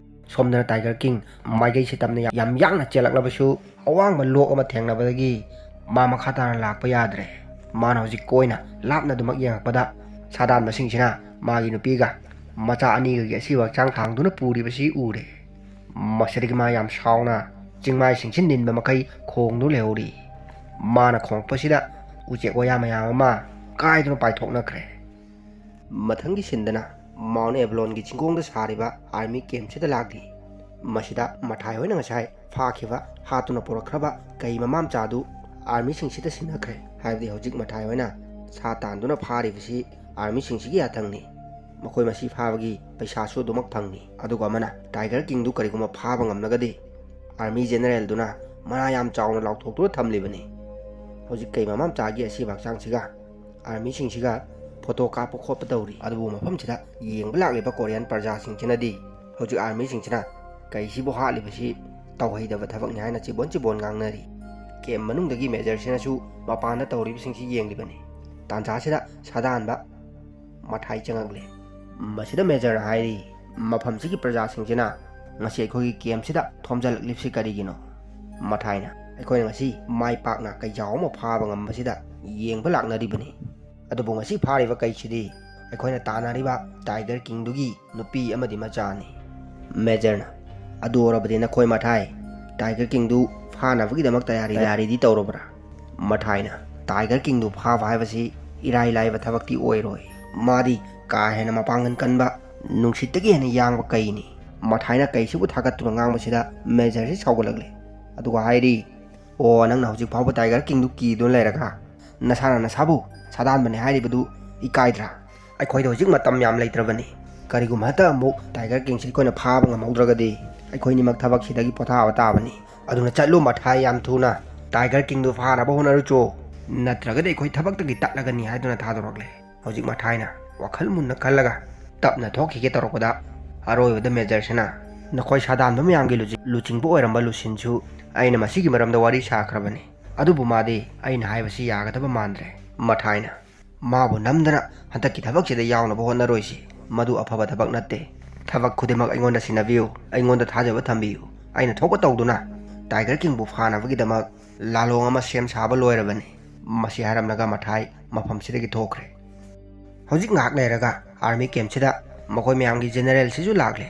ꯁꯣꯝꯗꯅ ꯇꯥꯏꯒꯔ ꯀꯤꯡ ꯃꯥꯏꯀꯩꯁꯤ ꯇꯝꯅ ꯌꯥꯝ ꯌꯥꯡꯅ ꯆꯦꯜꯂꯛꯂꯕꯁꯨ ꯑꯋꯥꯡꯕ ꯂꯣꯛ ꯑꯃ ꯊꯦꯡꯅꯕꯗꯒꯤ ꯃꯥ ꯃꯈꯥ ꯇꯥꯅ ꯂꯥꯛꯄ ꯌꯥꯗ꯭ꯔꯦ꯫ ꯃꯥꯅ ꯍꯧꯖꯤꯛ ꯀꯣꯏꯅ ꯂꯥꯞꯅ ꯑꯗꯨꯃꯛ ꯌꯦꯡꯉꯛꯄꯗ ꯁꯥꯗꯥꯟꯕꯁꯤꯡꯁꯤꯅ ꯃꯥꯒꯤ ꯅꯨꯄꯤꯒ ꯃꯆꯥ ꯑꯅꯤꯒꯒꯤ ꯑꯁꯤꯕ ꯍꯛꯆꯥꯡ ꯊꯥꯡꯗꯨꯅ ꯄꯨꯔꯤꯕꯁꯤ ꯎꯔꯦ꯫ ꯃꯁꯤꯗꯒꯤ ꯃꯥ ꯌꯥꯝ ꯁꯥꯎꯅ ꯆꯤꯡꯃꯥꯏꯁꯤꯡꯁꯤ ꯅꯤꯟꯕ ꯃꯈꯩ ꯈꯣꯡꯗꯨꯅ ꯂꯩꯍꯧꯔꯤ꯫ ꯃꯥꯅ ꯈꯣꯡꯂꯛꯄꯁꯤꯗ ꯎꯆꯦꯛ ꯋꯥꯌꯥ ꯃꯌꯥꯝ ꯑꯃ ꯀꯥꯏꯗꯨꯅ ꯄꯥꯏꯊꯣꯛꯅꯈ꯭ꯔꯦ꯫ ꯃꯊꯪꯒꯤ ꯁꯤꯟꯗꯅ ꯃꯥꯎꯟ ꯑꯦꯕꯂꯣꯟꯒꯤ ꯆꯤꯡꯈꯣꯡꯗ ꯁꯥꯔꯤꯕ ꯑꯥꯔꯃꯤ ꯀꯦꯝꯞꯁꯤꯗ ꯂꯥꯛꯂꯤ꯫ ꯃꯁꯤꯗ ꯃꯊꯥꯏ ꯍꯣꯏꯅ ꯉꯁꯥꯏ ꯐꯥꯈꯤꯕ, ꯍꯥꯠꯇꯨꯅ ꯄꯨꯔꯛꯈ꯭ꯔꯕ ꯀꯩ ꯃꯃꯥ ꯃꯆꯥꯗꯨ ꯑꯥꯔꯃꯤꯁꯤꯡꯁꯤꯗ ꯁꯤꯟꯅꯈ꯭ꯔꯦ꯫ ꯍꯥꯏꯕꯗꯤ ꯍꯧꯖꯤꯛ ꯃꯊꯥꯏ ꯍꯣꯏꯅ ꯁꯥ ꯇꯥꯟꯗꯨꯅ ꯐꯥꯔꯤꯕꯁꯤ ꯑꯥꯔꯃꯤꯁꯤꯡꯁꯤꯒꯤ ꯌꯥꯊꯪꯅꯤ꯫ ꯃꯈꯣꯏ ꯃꯁꯤ ꯐꯥꯕꯒꯤ ꯄꯩꯁꯥꯁꯨ ꯑꯗꯨꯃꯛ ꯐꯪꯏ꯫ ꯑꯗꯨꯒ ꯑꯃꯅ ꯇꯥꯏꯒꯔ ꯀꯤꯡꯗꯨ ꯀꯔꯤꯒꯨꯝꯕ ꯐꯥꯕ ꯉꯝꯂꯒꯗꯤ ꯑꯥꯔꯃꯤ ꯖꯦꯅꯔꯦꯜꯗꯨꯅ ꯃꯅꯥ ꯌꯥꯝ ꯆꯥꯎꯅ ꯂꯥꯎꯊꯣꯛꯇꯨꯅ ꯊꯝꯂꯤꯕꯅꯤ꯫ ꯍꯧꯖꯤꯛ ꯀꯩ ꯃꯃꯥ ꯃꯆꯥꯒꯤ ꯑꯁꯤꯕ ꯍꯛꯆꯥꯡꯁꯤꯒ ꯑꯥꯔꯃꯤꯁꯤꯡꯁꯤꯒ ꯐꯣꯇꯣ ꯀꯥꯞꯄ ꯈꯣꯠꯄ ꯇꯧꯔꯤ꯫ ꯑꯗꯨꯕꯨ ꯃꯐꯝꯁꯤꯗ ꯌꯦꯡꯕ ꯂꯥꯛꯂꯤꯕ ꯀꯣꯔꯤꯌꯟ ꯄ꯭ꯔꯖꯥꯁꯤꯡꯁꯤꯅꯗꯤ ꯍꯧꯖꯤꯛ ꯑꯥꯔꯃꯤꯁꯤꯡꯁꯤꯅ ꯀꯩꯁꯤꯕꯨ ꯍꯥꯠꯂꯤꯕꯁꯤ ꯇꯧꯍꯩꯗꯕ ꯊꯕꯛꯅꯤ ꯍꯥꯏꯅ ꯆꯤꯕꯣꯟ ꯆꯤꯕꯣꯟ ꯉꯥꯡꯅꯔꯤ꯫ ꯀꯦꯝ ꯃꯅꯨꯡꯗꯒꯤ ꯃꯦꯖꯔꯁꯤꯅꯁꯨ ꯃꯄꯥꯟꯗ ꯇꯧꯔꯤꯕꯁꯤꯡꯁꯤ ꯌꯦꯡꯂꯤꯕꯅꯤ꯫ ꯇꯥꯟꯖꯥꯁꯤꯗ ꯁꯥꯗꯥꯟꯕ ꯃꯊꯥꯏ ꯆꯪꯉꯛꯂꯦ꯫ ꯃꯁꯤꯗ ꯃꯦꯖꯔꯅ ꯍꯥꯏꯔꯤ, "ꯃꯐꯝꯁꯤꯒꯤ ꯄ꯭ꯔꯖꯥꯁꯤꯡꯁꯤꯅ ꯉꯁꯤ ꯑꯩꯈꯣꯏꯒꯤ ꯀꯦꯝꯁꯤꯗ ꯊꯣꯝꯖꯤꯜꯂꯛꯂꯤꯕꯁꯤ ꯀꯔꯤꯒꯤꯅꯣ?" ꯃꯊꯥꯏꯅ, "ꯑꯩꯈꯣꯏꯅ ꯉꯁꯤ ꯃꯥꯏ ꯄꯥꯛꯅ ꯀꯩꯖꯥꯎ ꯑꯃ ꯐꯥꯕ ꯉꯝꯕꯁꯤꯗ ꯌꯦꯡꯕ ꯂꯥꯛꯅꯔꯤꯕꯅꯤ꯫ ꯑꯗꯨꯕꯨ ꯉꯁꯤ ꯐꯥꯔꯤꯕ ꯀꯩꯁꯤꯗꯤ ꯑꯩꯈꯣꯏꯅ ꯇꯥꯟꯅꯔꯤꯕ ꯇꯥꯏꯒꯔ ꯀꯤꯡꯗꯨꯒꯤ ꯅꯨꯄꯤ ꯑꯃꯗꯤ ꯃꯆꯥꯅꯤ꯫" ꯃꯦꯖꯔꯅ, "ꯑꯗꯨ ꯑꯣꯏꯔꯕꯗꯤ ꯅꯈꯣꯏ ꯃꯊꯥꯏ, ꯇꯥꯏꯒꯔ ꯀꯤꯡꯗꯨ ꯐꯥꯅꯕꯒꯤꯗꯃꯛ ꯇꯌꯥꯔꯤ, ꯇꯌꯥꯔꯤꯗꯤ ꯇꯧꯔꯕ꯭ꯔꯥ?" ꯃꯊꯥꯏꯅ, "ꯇꯥꯏꯒꯔ ꯀꯤꯡꯗꯨ ꯐꯥꯕ ꯍꯥꯏꯕꯁꯤ ꯏꯔꯥꯏ ꯂꯥꯏꯕ ꯊꯕꯛꯇꯤ ꯑꯣꯏꯔꯣꯏ꯫ ꯃꯥꯗꯤ ꯀꯥ ꯍꯦꯟꯅ ꯃꯄꯥꯡꯒꯜ ꯀꯟꯕ, ꯅꯨꯡꯁꯤꯠꯇꯒꯤ ꯍꯦꯟꯅ ꯌꯥꯡꯕ ꯀꯩꯅꯤ꯫" ꯃꯊꯥꯏꯅ ꯀꯩꯁꯤꯕꯨ ꯊꯥꯒꯠꯇꯨꯅ ꯉꯥꯡꯕꯁꯤꯗ ꯃꯦꯖꯔꯁꯤ ꯁꯥꯎꯒꯠꯂꯛꯂꯦ꯫ ꯑꯗꯨꯒ ꯍꯥꯏꯔꯤ, "ꯑꯣ, ꯅꯪꯅ ꯍꯧꯖꯤꯛ ꯐꯥꯎꯕ ꯇꯥꯏꯒꯔ ꯀꯤꯡꯗꯨ ꯀꯤꯗꯨꯅ ꯂꯩꯔꯒ ꯅꯁꯥꯅ ꯅꯁꯥꯕꯨ ꯁꯥꯗꯥꯟꯕꯅꯤ ꯍꯥꯏꯔꯤꯕꯗꯨ ꯏꯀꯥꯏꯗ꯭ꯔꯥ? ꯑꯩꯈꯣꯏꯗ ꯍꯧꯖꯤꯛ ꯃꯇꯝ ꯌꯥꯝ ꯂꯩꯇ꯭ꯔꯕꯅꯤ꯫ ꯀꯔꯤꯒꯨꯝꯕ ꯍꯦꯛꯇ ꯑꯃꯨꯛ ꯇꯥꯏꯒꯔ ꯀꯤꯡꯁꯤ ꯑꯩꯈꯣꯏꯅ ꯐꯥꯕ ꯉꯝꯍꯧꯗ꯭ꯔꯒꯗꯤ ꯑꯩꯈꯣꯏꯅꯤꯃꯛ ꯊꯕꯛꯁꯤꯗꯒꯤ ꯄꯣꯊꯥꯕ ꯇꯥꯕꯅꯤ꯫ ꯑꯗꯨꯅ ꯆꯠꯂꯨ ꯃꯊꯥꯏ, ꯌꯥꯝ ꯊꯨꯅ ꯇꯥꯏꯒꯔ ꯀꯤꯡꯗꯨ ꯐꯥꯅꯕ ꯍꯣꯠꯅꯔꯨꯆꯣ, ꯅꯠꯇ꯭ꯔꯒꯗꯤ ꯑꯩꯈꯣꯏ ꯊꯕꯛꯇꯒꯤ ꯇꯠꯂꯒꯅꯤ" ꯍꯥꯏꯗꯨꯅ ꯊꯥꯗꯣꯔꯛꯂꯦ꯫ ꯍꯧꯖꯤꯛ ꯃꯊꯥꯏꯅ ꯋꯥꯈꯜ ꯃꯨꯟꯅ ꯈꯜꯂꯒ ꯇꯞꯅ ꯊꯣꯛꯈꯤꯒꯦ ꯇꯧꯔꯛꯄꯗ, ꯑꯔꯣꯏꯕꯗ ꯃꯦꯖꯔꯁꯤꯅ, "ꯅꯈꯣꯏ ꯁꯥꯗꯥꯟꯕ ꯃꯌꯥꯝꯒꯤ ꯂꯨꯆꯤ-, ꯂꯨꯆꯤꯡꯕ ꯑꯣꯏꯔꯝꯕ ꯂꯨꯁꯤꯟꯁꯨ ꯑꯩꯅ ꯃꯁꯤꯒꯤ ꯃꯔꯝꯗ ꯋꯥꯔꯤ ꯁꯥꯈ꯭ꯔꯕꯅꯤ꯫ ꯑꯗꯨꯕꯨ ꯃꯥꯗꯤ ꯑꯩꯅ ꯍꯥꯏꯕꯁꯤ ꯌꯥꯒꯗꯕ ꯃꯥꯟꯗ꯭ꯔꯦ꯫" ꯃꯊꯥꯏꯅ, "ꯃꯥꯕꯨ ꯅꯝꯗꯅ ꯍꯟꯗꯛꯀꯤ ꯊꯕꯛꯁꯤꯗ ꯌꯥꯎꯅꯕ ꯍꯣꯠꯅꯔꯣꯏꯁꯤ꯫ ꯃꯗꯨ ꯑꯐꯕ ꯊꯕꯛ ꯅꯠꯇꯦ꯫ ꯊꯕꯛ ꯈꯨꯗꯤꯡꯃꯛ ꯑꯩꯉꯣꯟꯗ ꯁꯤꯟꯅꯕꯤꯌꯨ, ꯑꯩꯉꯣꯟꯗ ꯊꯥꯖꯕ ꯊꯝꯕꯤꯌꯨ꯫ ꯑꯩꯅ ꯊꯣꯛꯄ ꯇꯧꯗꯨꯅ ꯇꯥꯏꯒꯔ ꯀꯤꯡꯕꯨ ꯐꯥꯅꯕꯒꯤꯗꯃꯛ ꯂꯥꯂꯣꯡ ꯑꯃ ꯁꯦꯝ ꯁꯥꯕ ꯂꯣꯏꯔꯕꯅꯤ꯫" ꯃꯁꯤ ꯍꯥꯏꯔꯝꯂꯒ ꯃꯊꯥꯏ ꯃꯐꯝꯁꯤꯗꯒꯤ ꯊꯣꯛꯈ꯭ꯔꯦ꯫ ꯍꯧꯖꯤꯛ ꯉꯥꯏꯍꯥꯛ ꯂꯩꯔꯒ ꯑꯥꯔꯃꯤ ꯀꯦꯝꯁꯤꯗ ꯃꯈꯣꯏ ꯃꯌꯥꯝꯒꯤ ꯖꯦꯅꯦꯔꯦꯜꯁꯤꯁꯨ ꯂꯥꯛꯂꯦ꯫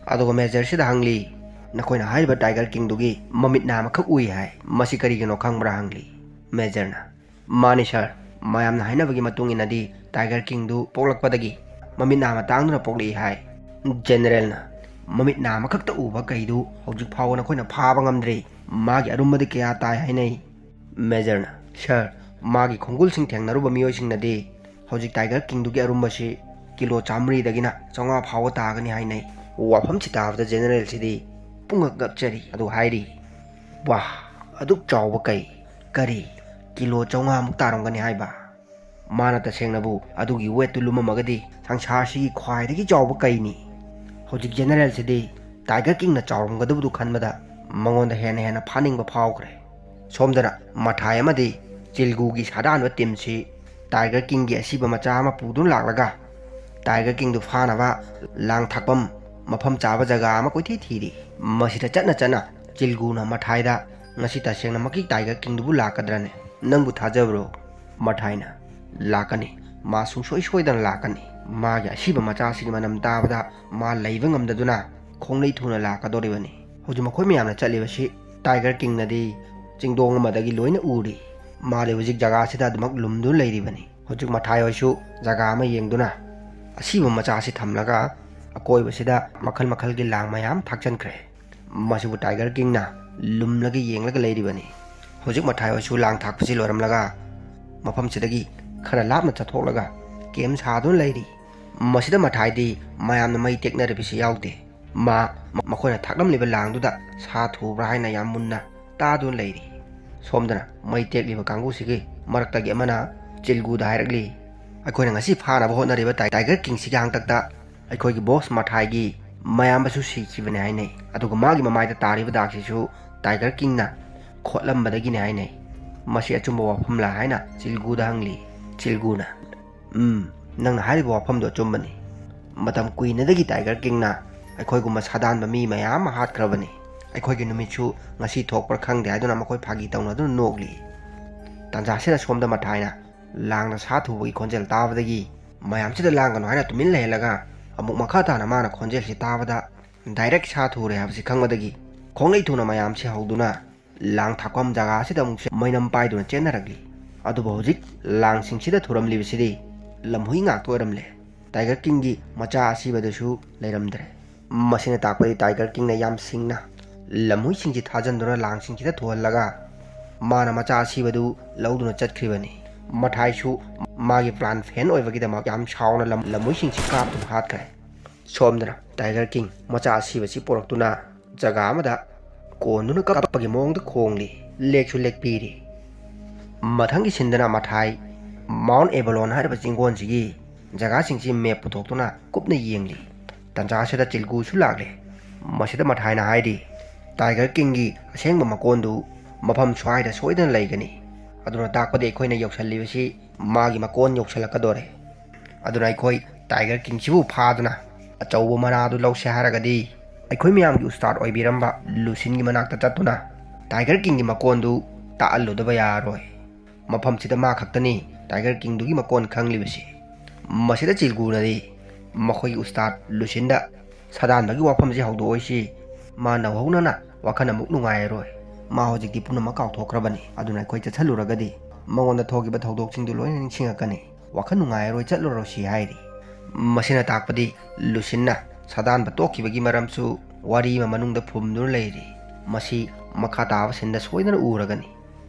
ꯑꯗꯨꯒ ꯃꯦꯖꯔꯁꯤꯗ ꯍꯪꯂꯤ, "ꯅꯈꯣꯏꯅ ꯍꯥꯏꯔꯤꯕ ꯇꯥꯏꯒꯔ ꯀꯤꯡꯗꯨꯒꯤ ꯃꯃꯤꯠ ꯅꯥ ꯑꯃꯈꯛ ꯎꯏ ꯍꯥꯏ, ꯃꯁꯤ ꯀꯔꯤꯒꯤꯅꯣ ꯈꯪꯕ꯭ꯔꯥ?" ꯍꯪꯂꯤ꯫ ꯃꯦꯖꯔꯅ, "ꯃꯥꯅꯤ ꯁꯥꯔ, ꯃꯌꯥꯝꯅ ꯍꯥꯏꯅꯕꯒꯤ ꯃꯇꯨꯡ ꯏꯟꯅꯗꯤ ꯇꯥꯏꯒꯔ ꯀꯤꯡꯗꯨ ꯄꯣꯛꯂꯛꯄꯗꯒꯤ ꯃꯃꯤꯠ ꯅꯥ ꯑꯃ ꯇꯥꯡꯗꯨꯅ ꯄꯣꯛꯂꯛꯏ ꯍꯥꯏ꯫" ꯖꯦꯅꯦꯔꯦꯜꯅ, "ꯃꯃꯤꯠ ꯅꯥ ꯑꯃꯈꯛꯇ ꯎꯕ ꯀꯩꯗꯨ ꯍꯧꯖꯤꯛ ꯐꯥꯎꯕ ꯅꯈꯣꯏꯅ ꯐꯥꯕ ꯉꯝꯗ꯭ꯔꯤ꯫ ꯃꯥꯒꯤ ꯑꯔꯨꯝꯕꯗꯤ ꯀꯌꯥ ꯇꯥꯏ ꯍꯥꯏꯅꯩ?" ꯃꯦꯖꯔꯅ, "ꯁꯥꯔ, ꯃꯥꯒꯤ ꯈꯣꯡꯒꯨꯜꯁꯤꯡ ꯊꯦꯡꯅꯔꯨꯕ ꯃꯤꯑꯣꯏꯁꯤꯡꯅꯗꯤ ꯍꯧꯖꯤꯛ ꯇꯥꯏꯒꯔ ꯀꯤꯡꯗꯨꯒꯤ ꯑꯔꯨꯝꯕꯁꯤ ꯀꯤꯂꯣ ꯆꯥꯃꯔꯤꯗꯒꯤꯅ ꯆꯥꯝꯃꯉꯥ ꯐꯥꯎꯕ ꯇꯥꯒꯅꯤ ꯍꯥꯏꯅꯩ꯫" ꯋꯥꯐꯝꯁꯤ ꯇꯥꯕꯗ ꯖꯦꯅꯦꯔꯦꯜꯁꯤꯗꯤ ꯄꯨꯡꯉꯛ ꯉꯛꯆꯔꯤ꯫ ꯑꯗꯨ ꯍꯥꯏꯔꯤ, "ꯋꯥ, ꯑꯗꯨꯛ ꯆꯥꯎꯕ ꯀꯩ? ꯀꯔꯤ, ꯀꯤꯂꯣ ꯆꯥꯝꯃꯉꯥꯃꯨꯛ ꯇꯥꯔꯝꯒꯅꯤ ꯍꯥꯏꯕ? ꯃꯥꯅ ꯇꯁꯦꯡꯅꯕꯨ ꯑꯗꯨꯒꯤ ꯋꯦꯠꯇꯨ ꯂꯨꯝꯃꯝꯃꯒꯗꯤ ꯁꯪꯁꯥꯔꯁꯤꯒꯤ ꯈ꯭ꯋꯥꯏꯗꯒꯤ ꯆꯥꯎꯕ ꯀꯩꯅꯤ꯫" ꯍꯧꯖꯤꯛ ꯖꯦꯅꯦꯔꯦꯜꯁꯤꯗꯤ ꯇꯥꯏꯒꯔ ꯀꯤꯡꯅ ꯆꯥꯎꯔꯝꯒꯗꯕꯗꯨ ꯈꯟꯕꯗ ꯃꯉꯣꯟꯗ ꯍꯦꯟꯅ ꯍꯦꯟꯅ ꯐꯥꯅꯤꯡꯕ ꯐꯥꯎꯈ꯭ꯔꯦ꯫ ꯁꯣꯝꯗꯅ ꯃꯊꯥꯏ ꯑꯃꯗꯤ ꯆꯤꯜꯒꯨꯒꯤ ꯁꯥꯗꯥꯟꯕ ꯇꯤꯝꯁꯤ ꯇꯥꯏꯒꯔ ꯀꯤꯡꯒꯤ ꯑꯁꯤꯕ ꯃꯆꯥ ꯑꯃ ꯄꯨꯗꯨꯅ ꯂꯥꯛꯂꯒ ꯇꯥꯏꯒꯔ ꯀꯤꯡꯗꯨ ꯐꯥꯅꯕ ꯂꯥꯡ ꯊꯥꯛꯐꯝ ꯃꯐꯝ ꯆꯥꯕ ꯖꯒꯥ ꯑꯃ ꯀꯣꯏꯊꯤ ꯊꯤꯔꯤ꯫ ꯃꯁꯤꯗ ꯆꯠꯅ ꯆꯠꯅ ꯆꯤꯜꯒꯨꯅ ꯃꯊꯥꯏꯗ, "ꯉꯁꯤ ꯇꯁꯦꯡꯅꯃꯛꯀꯤ ꯇꯥꯏꯒꯔ ꯀꯤꯡꯗꯨꯕꯨ ꯂꯥꯛꯀꯗ꯭ꯔꯅꯦ? ꯅꯪꯕꯨ ꯊꯥꯖꯕ꯭ꯔꯣ?" ꯃꯊꯥꯏꯅ, "ꯂꯥꯛꯀꯅꯤ꯫ ꯃꯥ ꯁꯨꯡꯁꯣꯏ ꯁꯣꯏꯗꯅ ꯂꯥꯛꯀꯅꯤ꯫ ꯃꯥꯒꯤ ꯑꯁꯤꯕ ꯃꯆꯥꯁꯤꯒꯤ ꯃꯅꯝ ꯇꯥꯕꯗ ꯃꯥ ꯂꯩꯕ ꯉꯝꯗꯗꯨꯅ ꯈꯣꯡꯂꯩ ꯊꯨꯅ ꯂꯥꯛꯀꯗꯧꯔꯤꯕꯅꯤ꯫ ꯍꯧꯖꯤꯛ ꯃꯈꯣꯏ ꯃꯌꯥꯝꯅ ꯆꯠꯂꯤꯕꯁꯤ ꯇꯥꯏꯒꯔ ꯀꯤꯡꯅꯗꯤ ꯆꯤꯡꯗꯣꯡ ꯑꯃꯗꯒꯤ ꯂꯣꯏꯅ ꯎꯔꯤ꯫ ꯃꯥꯗꯤ ꯍꯧꯖꯤꯛ ꯖꯒꯥꯁꯤꯗ ꯑꯗꯨꯃꯛ ꯂꯨꯝꯗꯨꯅ ꯂꯩꯔꯤꯕꯅꯤ꯫ ꯍꯧꯖꯤꯛ ꯃꯊꯥꯏ ꯍꯣꯏꯁꯨ ꯖꯒꯥ ꯑꯃ ꯌꯦꯡꯗꯨꯅ ꯑꯁꯤꯕ ꯃꯆꯥ ꯑꯁꯤ ꯊꯝꯂꯒ ꯑꯀꯣꯏꯕꯁꯤꯗ ꯃꯈꯜ ꯃꯈꯜꯒꯤ ꯂꯥꯡ ꯃꯌꯥꯝ ꯊꯥꯛꯆꯟꯈ꯭ꯔꯦ꯫ ꯃꯁꯤꯕꯨ ꯇꯥꯏꯒꯔ ꯀꯤꯡꯅ ꯂꯨꯝꯂꯒ ꯌꯦꯡꯂꯒ ꯂꯩꯔꯤꯕꯅꯤ꯫ ꯍꯧꯖꯤꯛ ꯃꯊꯥꯏ ꯍꯣꯏꯁꯨ ꯂꯥꯡ ꯊꯥꯛꯄꯁꯤ ꯂꯣꯏꯔꯝꯂꯒ ꯃꯐꯝꯁꯤꯗꯒꯤ ꯈꯔ ꯂꯥꯞꯅ ꯆꯠꯊꯣꯛꯂꯒ ꯀꯦꯝ ꯁꯥꯗꯨꯅ ꯂꯩꯔꯤ꯫ ꯃꯁꯤꯗ ꯃꯊꯥꯏꯗꯤ ꯃꯌꯥꯝꯅ ꯃꯩ ꯇꯦꯛꯅꯔꯤꯕꯁꯤ ꯌꯥꯎꯗꯦ꯫ ꯃꯥ ꯃꯈꯣꯏꯅ ꯊꯥꯛꯂꯝꯂꯤꯕ ꯂꯥꯡꯗꯨꯗ ꯁꯥ ꯊꯨꯕ꯭ꯔꯥ ꯍꯥꯏꯅ ꯌꯥꯝ ꯃꯨꯟꯅ ꯇꯥꯗꯨꯅ ꯂꯩꯔꯤ꯫ ꯁꯣꯝꯗꯅ ꯃꯩ ꯇꯦꯛꯂꯤꯕ ꯀꯥꯡꯕꯨꯁꯤꯒꯤ ꯃꯔꯛꯇꯒꯤ ꯑꯃꯅ ꯆꯤꯜꯒꯨꯗ ꯍꯥꯏꯔꯛꯂꯤ, "ꯑꯩꯈꯣꯏꯅ ꯉꯁꯤ ꯐꯥꯅꯕ ꯍꯣꯠꯅꯔꯤꯕ ꯇꯥꯏ-, ꯇꯥꯏꯒꯔ ꯀꯤꯡꯁꯤꯒꯤ ꯍꯥꯡꯇꯛꯇ ꯑꯩꯈꯣꯏꯒꯤ ꯕꯣꯁ ꯃꯊꯥꯏꯒꯤ ꯃꯌꯥꯝꯕꯁꯨ ꯁꯤꯈꯤꯕꯅꯤ ꯍꯥꯏꯅꯩ꯫ ꯑꯗꯨꯒ ꯃꯥꯒꯤ ꯃꯃꯥꯏꯗ ꯇꯥꯔꯤꯕ ꯗꯥꯛꯁꯤꯁꯨ ꯇꯥꯏꯒꯔ ꯀꯤꯡꯅ ꯈꯣꯠꯂꯝꯕꯗꯒꯤꯅꯤ ꯍꯥꯏꯅꯩ꯫ ꯃꯁꯤ ꯑꯆꯨꯝꯕ ꯋꯥꯐꯝꯂꯥ?" ꯍꯥꯏꯅ ꯆꯤꯜꯒꯨꯗ ꯍꯪꯂꯤ꯫ ꯆꯤꯜꯒꯨꯅ, "ꯎꯝ, ꯅꯪꯅ ꯍꯥꯏꯔꯤꯕ ꯋꯥꯐꯝꯗꯣ ꯑꯆꯨꯝꯕꯅꯤ꯫ ꯃꯇꯝ ꯀꯨꯏꯅꯗꯒꯤ ꯇꯥꯏꯒꯔ ꯀꯤꯡꯅ ꯑꯩꯈꯣꯏꯒꯨꯝꯕ ꯁꯥꯗꯥꯟꯕ ꯃꯤ ꯃꯌꯥꯝ ꯑꯃ ꯍꯥꯠꯈ꯭ꯔꯕꯅꯤ꯫ ꯑꯩꯈꯣꯏꯒꯤ ꯅꯨꯃꯤꯠꯁꯨ ꯉꯁꯤ ꯊꯣꯛꯄ꯭ꯔꯥ ꯈꯪꯗꯦ" ꯍꯥꯏꯗꯨꯅ ꯃꯈꯣꯏ ꯐꯥꯒꯤ ꯇꯧꯅꯗꯨꯅ ꯅꯣꯛꯂꯤ꯫ ꯇꯥꯟꯖꯥꯁꯤꯗ ꯁꯣꯝꯗ ꯃꯊꯥꯏꯅ ꯂꯥꯡꯗ ꯁꯥ ꯊꯨꯕꯒꯤ ꯈꯣꯟꯖꯦꯜ ꯇꯥꯕꯗꯒꯤ ꯃꯌꯥꯝꯁꯤꯗ ꯂꯥꯡꯒꯅꯨ ꯍꯥꯏꯅ ꯇꯨꯃꯤꯟ ꯂꯩꯍꯜꯂꯒ ꯑꯃꯨꯛ ꯃꯈꯥ ꯇꯥꯅ ꯃꯥꯅ ꯈꯣꯟꯖꯦꯜꯁꯤ ꯇꯥꯕꯗ ꯗꯥꯏꯔꯦꯛ ꯁꯥ ꯊꯨꯔꯦ ꯍꯥꯏꯕꯁꯤ ꯈꯪꯕꯗꯒꯤ ꯈꯣꯡꯂꯩ ꯊꯨꯅ ꯃꯌꯥꯝꯁꯤ ꯍꯧꯗꯨꯅ ꯂꯥꯡ ꯊꯥꯛꯐꯝ ꯖꯒꯥ ꯑꯁꯤꯗ ꯑꯃꯨꯛꯁꯨ ꯃꯩꯅꯝ ꯄꯥꯏꯗꯨꯅ ꯆꯦꯟꯅꯔꯛꯂꯤ꯫ ꯑꯗꯨꯕꯨ ꯍꯧꯖꯤꯛ ꯂꯥꯡꯁꯤꯡꯁꯤꯗ ꯊꯨꯔꯝꯂꯤꯕꯁꯤꯗꯤ ꯂꯝꯍꯨꯏ ꯉꯥꯛꯇ ꯑꯣꯏꯔꯝꯂꯦ꯫ ꯇꯥꯏꯒꯔ ꯀꯤꯡꯒꯤ ꯃꯆꯥ ꯑꯁꯤꯕꯗꯨꯁꯨ ꯂꯩꯔꯝꯗ꯭ꯔꯦ꯫ ꯃꯁꯤꯅ ꯇꯥꯛꯄꯗꯤ ꯇꯥꯏꯒꯔ ꯀꯤꯡꯅ ꯌꯥꯝ ꯁꯤꯡꯅ ꯂꯝꯍꯨꯏꯁꯤꯡꯁꯤ ꯊꯥꯖꯟꯗꯨꯅ ꯂꯥꯡꯁꯤꯡꯁꯤꯗ ꯊꯨꯍꯜꯂꯒ ꯃꯥꯅ ꯃꯆꯥ ꯑꯁꯤꯕꯗꯨ ꯂꯧꯗꯨꯅ ꯆꯠꯈ꯭ꯔꯤꯕꯅꯤ꯫ ꯃꯊꯥꯏꯁꯨ ꯃꯥꯒꯤ ꯄ꯭ꯂꯥꯟ ꯐꯦꯟ ꯑꯣꯏꯕꯒꯤꯗꯃꯛ ꯌꯥꯝ ꯁꯥꯎꯅ ꯂꯝ-, ꯂꯝꯍꯨꯏꯁꯤꯡꯁꯤ ꯀꯥꯞꯇꯨꯅ ꯍꯥꯠꯈ꯭ꯔꯦ꯫ ꯁꯣꯝꯗꯅ ꯇꯥꯏꯒꯔ ꯀꯤꯡ ꯃꯆꯥ ꯑꯁꯤꯕꯁꯤ ꯄꯨꯔꯛꯇꯨꯅ ꯖꯒꯥ ꯑꯃꯗ ꯀꯣꯟꯗꯨꯅ ꯀꯞꯄꯒꯤ ꯃꯑꯣꯡꯗ ꯈꯣꯡꯂꯤ, ꯂꯦꯛꯁꯨ ꯂꯦꯛꯄꯤꯔꯤ꯫ ꯃꯊꯪꯒꯤ ꯁꯤꯟꯗꯅ ꯃꯊꯥꯏ ꯃꯥꯎꯟ ꯑꯦꯕꯂꯣꯟ ꯍꯥꯏꯔꯤꯕ ꯆꯤꯡꯒꯣꯟꯁꯤꯒꯤ ꯖꯒꯥꯁꯤꯡꯁꯤ ꯃꯦꯞ ꯄꯨꯊꯣꯛꯇꯨꯅ ꯀꯨꯞꯅ ꯌꯦꯡꯂꯤ꯫ ꯇꯟꯖꯥ ꯑꯁꯤꯗ ꯆꯤꯜꯒꯨꯁꯨ ꯂꯥꯛꯂꯦ꯫ ꯃꯁꯤꯗ ꯃꯊꯥꯏꯅ ꯍꯥꯏꯔꯤ, ꯇꯥꯏꯒꯔ ꯀꯤꯡꯒꯤ ꯑꯁꯦꯡꯕ ꯃꯀꯣꯟꯗꯨ ꯃꯐꯝ ꯁ꯭ꯋꯥꯏꯗ ꯁꯣꯏꯗꯅ ꯂꯩꯒꯅꯤ꯫ ꯑꯗꯨꯅ ꯇꯥꯛꯄꯗꯤ ꯑꯩꯈꯣꯏꯅ ꯌꯧꯁꯜꯂꯤꯕꯁꯤ ꯃꯥꯒꯤ ꯃꯀꯣꯟ ꯌꯧꯁꯜꯂꯛꯀꯗꯣꯔꯦ꯫ ꯑꯗꯨꯅ ꯑꯩꯈꯣꯏ ꯇꯥꯏꯒꯔ ꯀꯤꯡꯁꯤꯕꯨ ꯐꯥꯗꯨꯅ ꯑꯆꯧꯕ ꯃꯅꯥꯗꯨ ꯂꯧꯁꯦ ꯍꯥꯏꯔꯒꯗꯤ, ꯑꯩꯈꯣꯏ ꯃꯌꯥꯝꯒꯤ ꯎꯁꯇꯥꯗ ꯑꯣꯏꯕꯤꯔꯝꯕ ꯂꯨꯁꯤꯟꯒꯤ ꯃꯅꯥꯛꯇ ꯆꯠꯇꯨꯅ ꯇꯥꯏꯒꯔ ꯀꯤꯡꯒꯤ ꯃꯀꯣꯟꯗꯨ ꯇꯥꯛꯍꯜꯂꯨꯗꯕ ꯌꯥꯔꯔꯣꯏ꯫ ꯃꯐꯝꯁꯤꯗ ꯃꯥ ꯈꯛꯇꯅꯤ ꯇꯥꯏꯒꯔ ꯀꯤꯡꯗꯨꯒꯤ ꯃꯀꯣꯟ ꯈꯪꯂꯤꯕꯁꯤ꯫ ꯃꯁꯤꯗ ꯆꯤꯜꯒꯨꯅꯗꯤ ꯃꯈꯣꯏꯒꯤ ꯎꯁꯇꯥꯗ ꯂꯨꯁꯤꯟꯗ ꯁꯥꯗꯥꯟꯕꯒꯤ ꯋꯥꯐꯝꯁꯤ ꯍꯧꯗꯣꯛꯑꯣꯏꯁꯤ꯫ ꯃꯥ ꯅꯧꯍꯧꯅꯅ ꯋꯥꯈꯜ ꯑꯃꯨꯛ ꯅꯨꯡꯉꯥꯏꯔꯔꯣꯏ꯫ ꯃꯥ ꯍꯧꯖꯤꯛꯇꯤ ꯄꯨꯝꯅꯃꯛ ꯀꯥꯎꯊꯣꯛꯈ꯭ꯔꯕꯅꯤ꯫ ꯑꯗꯨꯅ ꯑꯩꯈꯣꯏ ꯆꯠꯁꯜꯂꯨꯔꯒꯗꯤ ꯃꯉꯣꯟꯗ ꯊꯣꯛꯈꯤꯕ ꯊꯧꯗꯣꯛꯁꯤꯡꯗꯨ ꯂꯣꯏꯅ ꯅꯤꯡꯁꯤꯡꯉꯛꯀꯅꯤ꯫ ꯋꯥꯈꯜ ꯅꯨꯡꯉꯥꯏꯔꯔꯣꯏ, ꯆꯠꯂꯨꯔꯁꯤ ꯍꯥꯏꯔꯤ꯫ ꯃꯁꯤꯅ ꯇꯥꯛꯄꯗꯤ ꯂꯨꯁꯤꯟꯅ ꯁꯥꯗꯥꯟꯕ ꯇꯣꯛꯈꯤꯕꯒꯤ ꯃꯔꯝꯁꯨ ꯋꯥꯔꯤ ꯑꯃ ꯃꯅꯨꯡꯗ ꯐꯨꯝꯗꯨꯅ ꯂꯩꯔꯤ꯫ ꯃꯁꯤ ꯃꯈꯥ ꯇꯥꯕ ꯁꯤꯟꯗ ꯁꯣꯏꯗꯅ ꯎꯔꯒꯅꯤ꯫